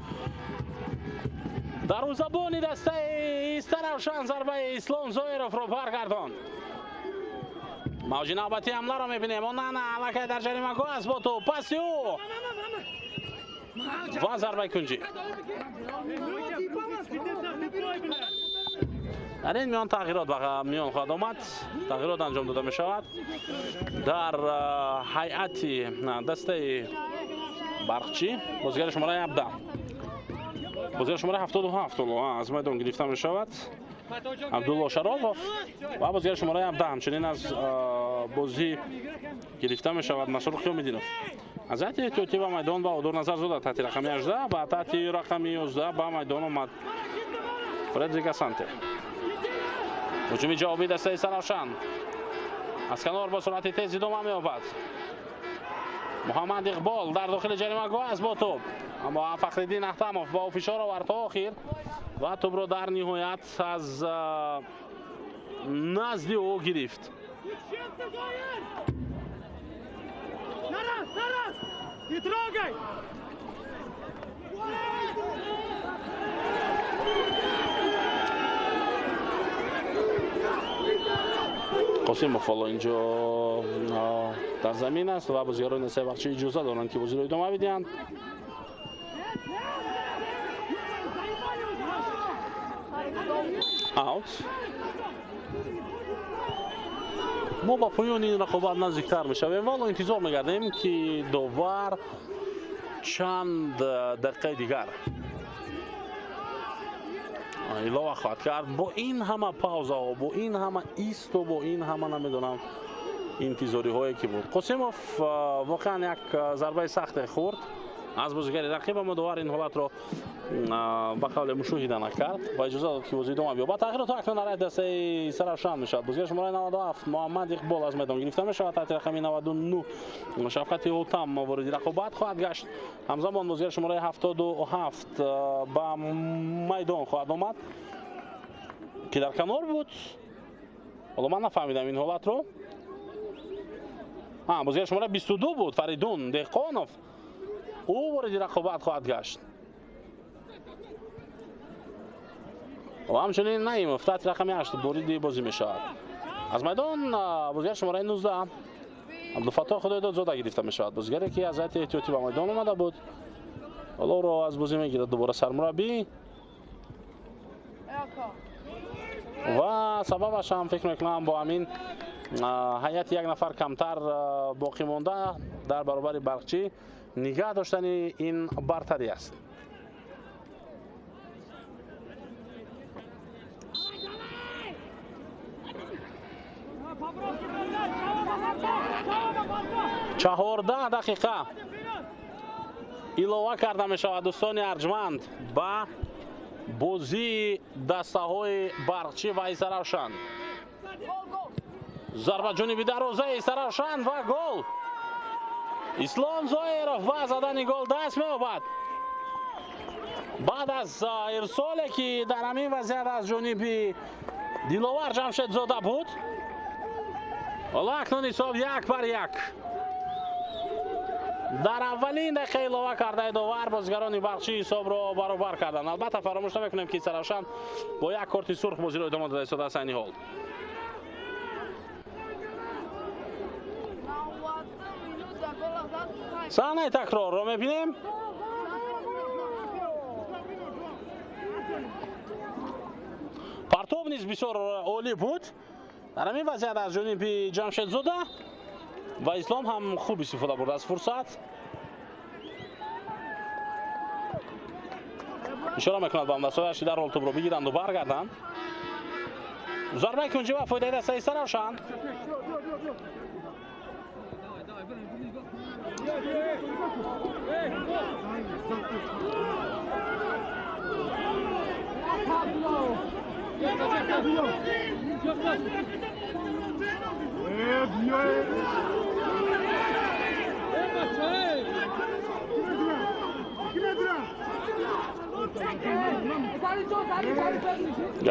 Дарвозабони дастаи Истаравшан зарбаи Ислом Зоировро баргардонд. Мавҷи навбатии ҳамларо мебинем. Онана аллакай дар ҷаримагоҳ аст бо топ. Паси ӯ ва зарбаи кунҷӣ. Дар ин миён тағйирот ба миён хоҳад омад. Тағйирот анҷом дода мешавад дар ҳайати дастаи Барқчӣ. Бозигари шумораи 17, бозигари шумораи 77 аз майдон гирифта мешавад Абдулло Шаропов ва бозигари шумораи 17 ҳамчунин аз бозӣ гирифта мешавад Масрур Қиёмиддинов. Аз ҳайати эҳтиётӣ ба майдон Баҳодур Назарзода таҳти рақами 18 ва таҳти рақами 11 ба майдон омад Фредрик Асанте. Ҳуҷуми ҷавобии дастаи Саравшан аз канор бо суръати тез идома меёбад. Муҳаммад Иқбол дар дохили ҷаримагоҳ аст бо тӯб, аммо Фахриддин Аҳтамов ба ӯ фишор овард то охир ва тӯбро дар ниҳоят аз назди ӯ гирифт. Не трогай! Қосимов ҳоло инҷо дар замин аст ва бозигарони дастаи Барқчӣ иҷоза доранд, ки бозиро идома бидиҳанд. Аут. Мо ба поёни ин рақобат наздиктар мешавем ва ҳоло интизор мегардем, ки довар чанд дақиқаи дигар илова хоҳад кард. Бо ин ҳама паузаҳо, бо ин ҳама исту, бо ин ҳама намедонам интизориҳое ки буд. Қосимов воқеан як зарбаи сахте хӯрд аз бозигари рақиб, аммо довар ин ҳолатро ба қавле мушоҳида накард ва иҷоза дод, ки бозӣ идома биёбад. Тағйиротҳо акнун дар ҳайати дастаи Саравшан мешавад. Бозигари шумораи 97 Муҳаммад Иқбол аз майдон гирифта мешавад. Таҳти рақами 99 Шафқати Ҳутам вориди рақобат хоҳад гашт. Ҳамзамон бозигари шумораи 77 ба майдон хоҳад омад, ки дар канор буд. Ҳоло ман нафаҳмидам ин ҳолатро. Бозигари шумораи 22 буд Фаридун Деҳқонов. Ӯ вориди рақобат хоҳад гашт. Ва ҳамчунин Наимов таҳти рақами 8 вориди бозӣ мешавад. Аз майдон бозигари шумораи 19 Абдуфаттоҳ Худойдодзода гирифта мешавад. Бозигаре ки аз ҳайати эҳтиётӣ ба майдон омада буд, ҳоло ӯро аз бозӣ мегирад дубора сармураббӣ ва сабабаш ҳам фикр мекунам бо ҳамин ҳайати як нафар камтар боқӣ монда дар баробари Барқчӣ нигаҳ доштани ин бартарӣ аст. 14 дақиқа илова карда мешавад дӯстони арҷманд ба бозии дастаҳои Барқчӣ ва Истаравшан. Зарба ҷониби дарвозаи Истаравшан ва гол. Ислом Зоиров ба задани гол даст меёбад. Баъд аз ирсоле ки дар ҳамин вазъият аз ҷониби Диловар Ҷамшедзода буд. Ҳоло акнун ҳисоб 1-1. Дар аввалин дақиқа илова кардаи довар бозигарони Барқчӣ ҳисобро баробар карданд. Албатта фаромӯш намекунем, ки Саравшан бо як корти сурх бозиро идома дода истодааст айни ҳол. Саҳнаи такрорро мебинем. Партов низ бисёр олӣ буд. Дар ҳамин вазъият аз ҷониби Ҷамшедзода ва Ислом ҳам хуб истифода бурд аз фурсат. Ишора мекунад ба ҳамдастҳояш, ки дарҳол тӯбро бигиранду баргарданд. Зарбаи кунҷӣ ва фоидаи дастаи Саравшан.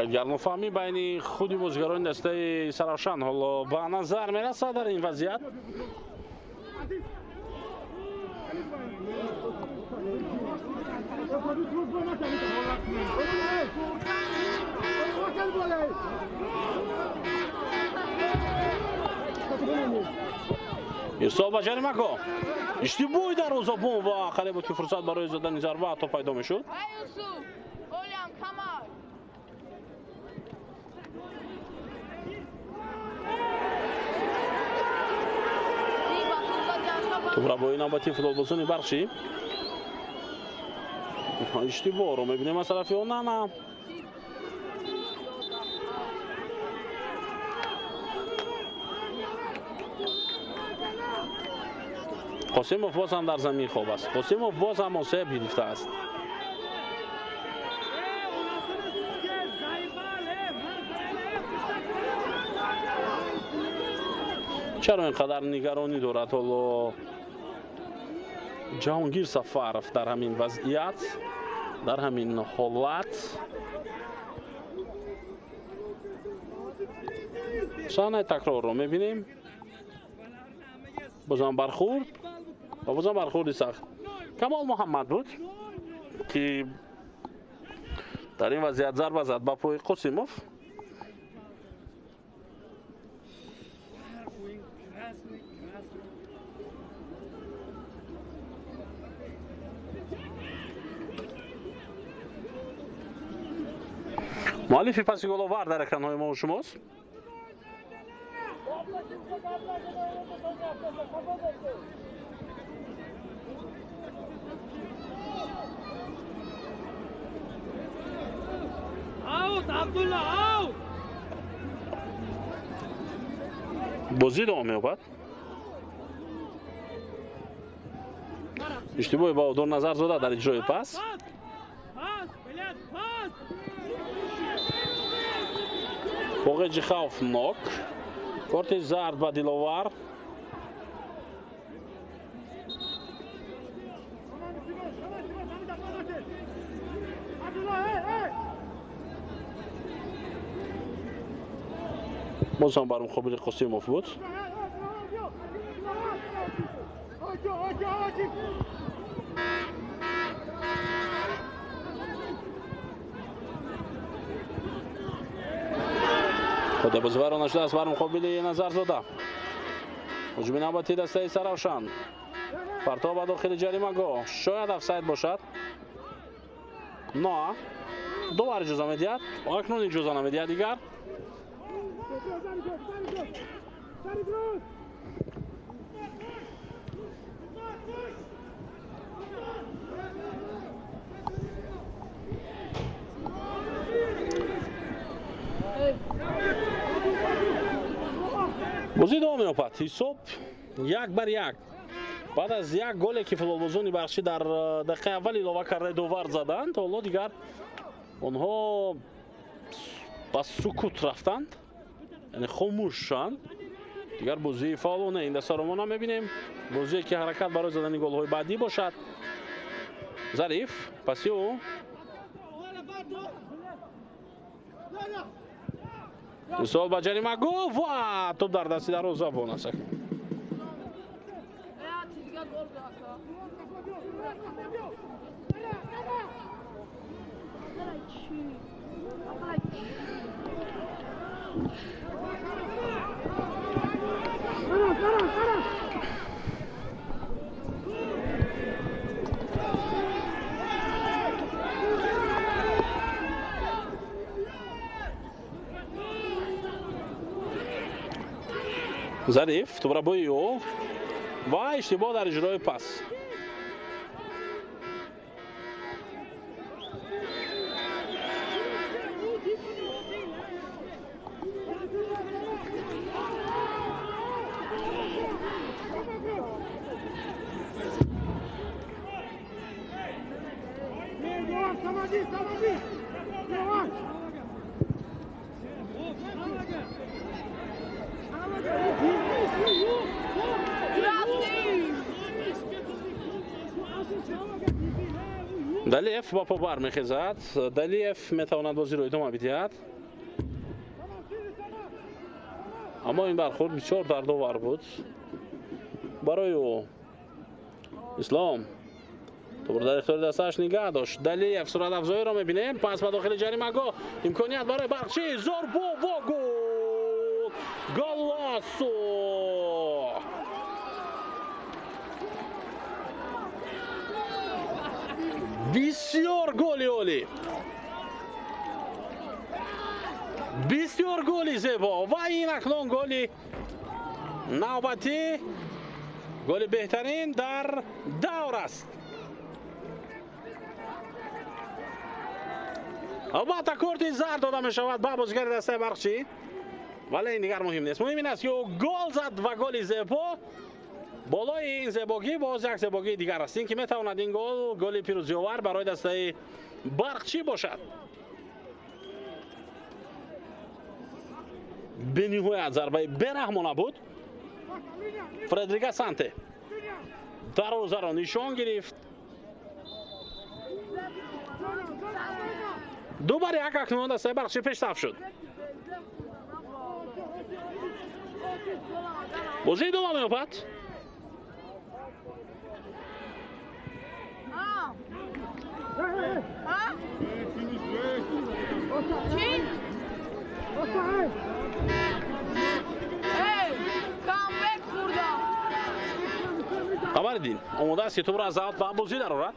Якдигарнофаҳмӣ байни худи бозигарони дастаи Саравшан ҳоло ба назар мерасад дар ин вазъият. Ирсол ба ҷаримагоҳ. Иштибоҳи дарвозабон ва қариб буд, ки фурсат барои задани зарба ҳатто пайдо мешуд. Тӯбрабои навбати футболбозони Барқчӣ. Иштибоҳро мебинем аз тарафи Онана. Қосимов боз ҳам дар замин хоб аст. Қосимов боз ҳам осеб гирифтааст. Чаро ин қадар нигаронӣ дорад ҳоло Ҷаҳонгир Сафаров дар ҳамин вазъият, дар ҳамин ҳолат? Саҳнаи такрорро мебинем. Бозам бархӯрд ва бозам бархӯрди сахт. Камол Муҳаммад буд, ки дар ин вазъият зарба зад ба пои Қосимов. Муаллифи паси головар дар экранҳои мо шумост. Аут, Абдулла, аут! Бозӣ давом меёбад. Иштибоҳи Баҳодур Назарзода дар иҷрои пас. Боғеҷи хавфнок. Корти зард ба Диловар. Боз ҳам бар муқобили Қосимов буд. Худ бозивар нашудааст бар муқобили Назарзода. Ҳуҷуми навбати дастаи Саравшан. Партов ба дохили ҷаримагоҳ. Шояд офсайд бошад. На. Довар иҷоза медиҳад. Акнун иҷоза намедиҳад дигар. Бозӣ давом меёбад. Ҳисоб 1-1. Баъд аз як голе, ки футболбозони Барқчӣ дар дақиқаи аввал илова кардаи довар заданд, ҳоло дигар онҳо ба сукут рафтанд, яъне хомӯшанд. Дигар бозии фаъолона ин дастаро мо намебинем. Бозие, ки ҳаракат барои задани голҳои баъдӣ бошад. Зариф паси ӯ. Ирсол ба ҷаримагоҳ ва тӯб дар дасти дарвозабон аст. Зариф тӯбрабои ӯ ва иштибоҳ дар иҷрои пас. Далиев ба по бармехезад. Далиев метавонад бозиро идома бидиҳад. Аммо ин бархӯрд бисёр дардовар буд барои ӯ. Ислом тӯбро дар ихтиёри дастааш нигаҳ дошт. Далиев суръатафзоиро мебинем. Пас ба дохили ҷаримагоҳ имконият барои Барқчӣ. Зарбо ва гол! Голасо! Бисёр голи олӣ, бисёр голи зебо ва ин акнун голи навбатӣ, голи беҳтарин дар давр аст. Албатта корти зард дода мешавад ба бозигари дастаи Барқчӣ, вале ин дигар муҳим нест. Муҳим ин аст, ки ӯ гол зад ва голи зебо. Болои ин зебогӣ боз як зебогии дигар аст, ин ки метавонад ин гол голи пирӯзиовар барои дастаи Барқчӣ бошад. Бениҳоят зарбаи бераҳмона буд. Фредерика Санте дарвозаро нишон гирифт. 2-1 акнун дастаи Барқчӣ пешсаф шуд. Бозӣ идома меёбад. Қамариддин омода аст, ки тӯбро аз аут ба бозӣ дарорад.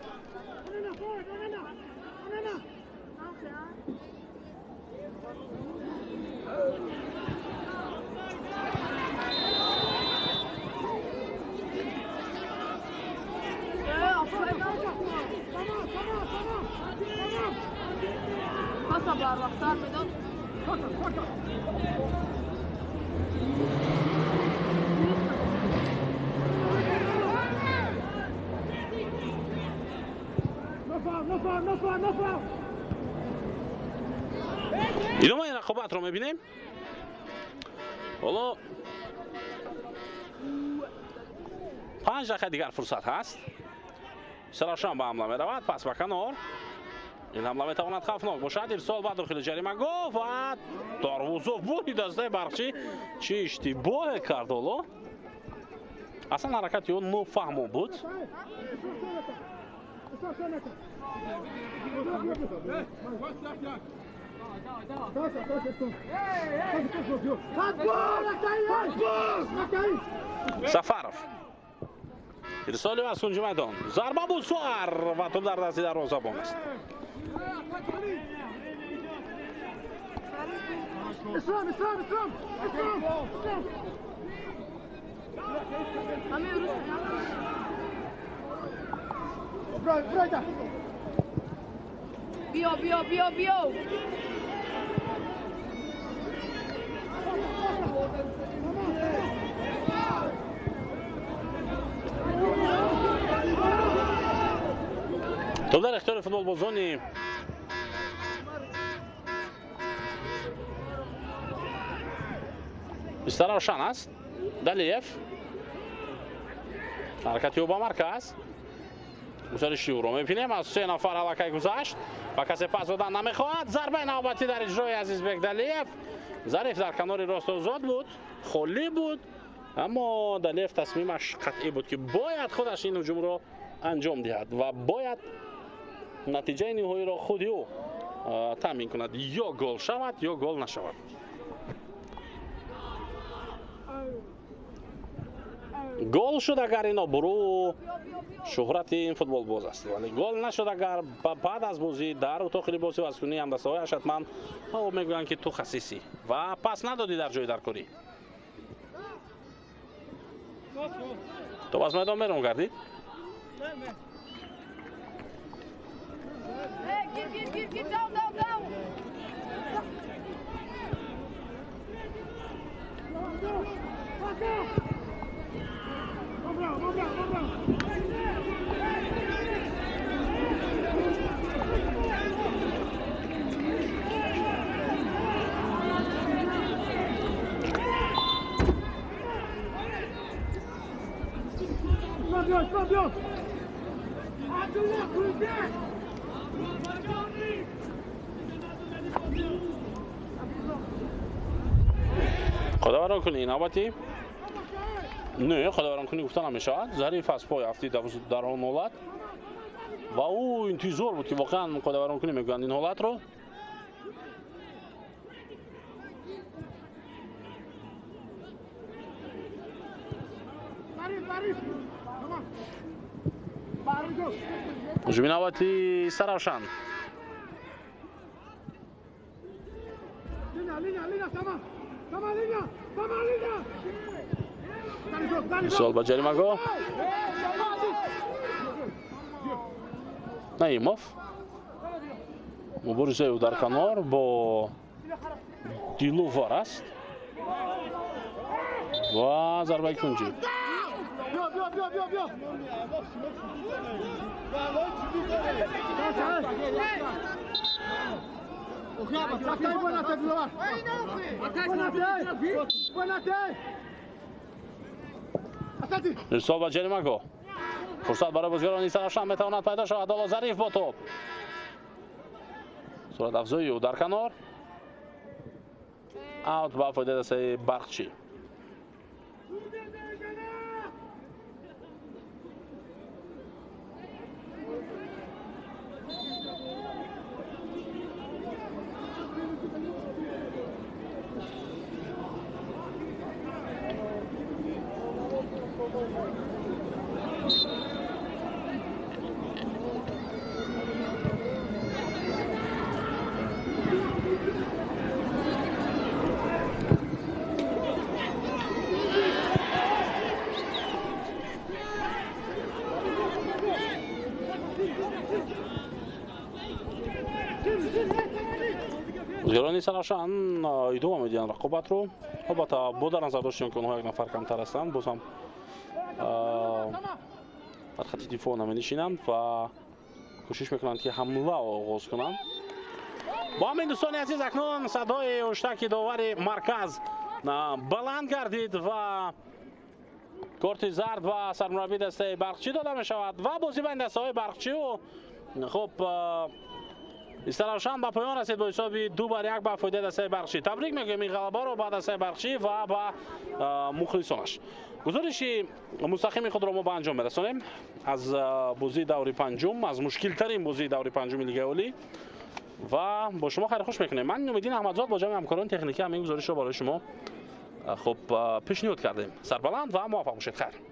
Идомаи рақобатро мебинем. Ҳоло 5 дақиқа дигар фурсат ҳаст. Саравшан ба ҳамла меравад, пас ба канор. Ин ҳамла метавонад хавфнок бошад. Ирсол ба дохили ҷаримагоҳ ва дарвозабони дастаи Барқчӣ чӣ иштибоҳе кард ҳоло. Аслан ҳаракати ӯ нофаҳмо буд. Сафаров ирсоли аз кунҷи майдон. Зарба буд суар ва тӯб дар дасти дарвозабон аст. Биё, биё, биё, биё. Тӯб дар ихтиёри футболбозони Истаравшан аст. Далиев ҳаракати ӯ ба марказ. Гузариши ӯро мебинем. Аз 3 нафар аллакай гузашт ва касе пас додан намехоҳад. Зарбаи навбатӣ дар иҷрои Азизбек Далиев. Зариф дар канори рост озод буд, холӣ буд, аммо Далиев тасмимаш қатъӣ буд, ки бояд худаш ин ҳуҷумро анҷом диҳад ва бояд натиҷаи ниҳоиро худи ӯ таъмин кунад. Ё гол шавад, ё гол нашавад. Гол шуд агар ин обрӯ шӯҳрати ин футболбоз аст, вале гол нашуд агар баъд аз бозӣ дар утоқи либоси вазкунии ҳамдастаҳояш ҳатман ӯ мегӯянд, ки ту хасисӣ ва пас надодӣ дар ҷои даркорӣ. Тӯб аз майдон берун гардид. Қодаваронкунӣ навбати не, қодаваронкунӣ гуфта намешавад. Зариф аз пой афтид дар он ҳолат ва ӯ интизор буд, ки воқеан қодаваронкунӣ мегӯянд ин ҳолатро. Ҳуҷуми навбати Саравшан. Мисол ба ҷаримагоҳ. Наимов муборизаи ӯ дар канор бо Дилувар аст ва зарбаи кунҷӣ. Ирсол ба ҷаримагоҳ. Фурсат барои бозигарони Саравшан метавонад пайдо шавад. Ҳоло Зариф бо топ. Сурат афзои ӯ дар канор. Аут ба фоидаи дастаи Барқчӣ. Бозигарони Саравшан идома медиҳанд рақобатро. Албатта, бо дар назар доштем, ки онҳо як нафар камтар ҳастанд, боз ҳам дар хати дифоъ наменишинанд ва кӯшиш мекунанд, ки ҳамла оғоз кунанд. Бо ҳамин, дӯстони азиз, акнун садои ҳуштаки довари марказ баланд гардид ва корти зард ба сармураббии дастаи Барқчӣ дода мешавад ва бозӣ байни дастаҳои Барқчиву хуб Истаравшан ба поён расид бо ҳисоби 2-1 ба фоидаи дастаи Барқчӣ. Табрик мегӯем ин ғалабаро ба дастаи Барқчӣ ва ба мухлисонаш. Гузориши мустақими худро мо ба анҷом мерасонем аз бозии даври панҷум, аз мушкилтарин бозии даври панҷуми Лигаи Олӣ ва бо шумо хайрхуш мекунем. Ман Нумиддин Аҳмадзод бо ҷамъи ҳамкорони техникӣ ҳамин гузоришро барои шумо хуб пешниҳод кардем. Сарбаланд ва муваффақ бошед. Хайр.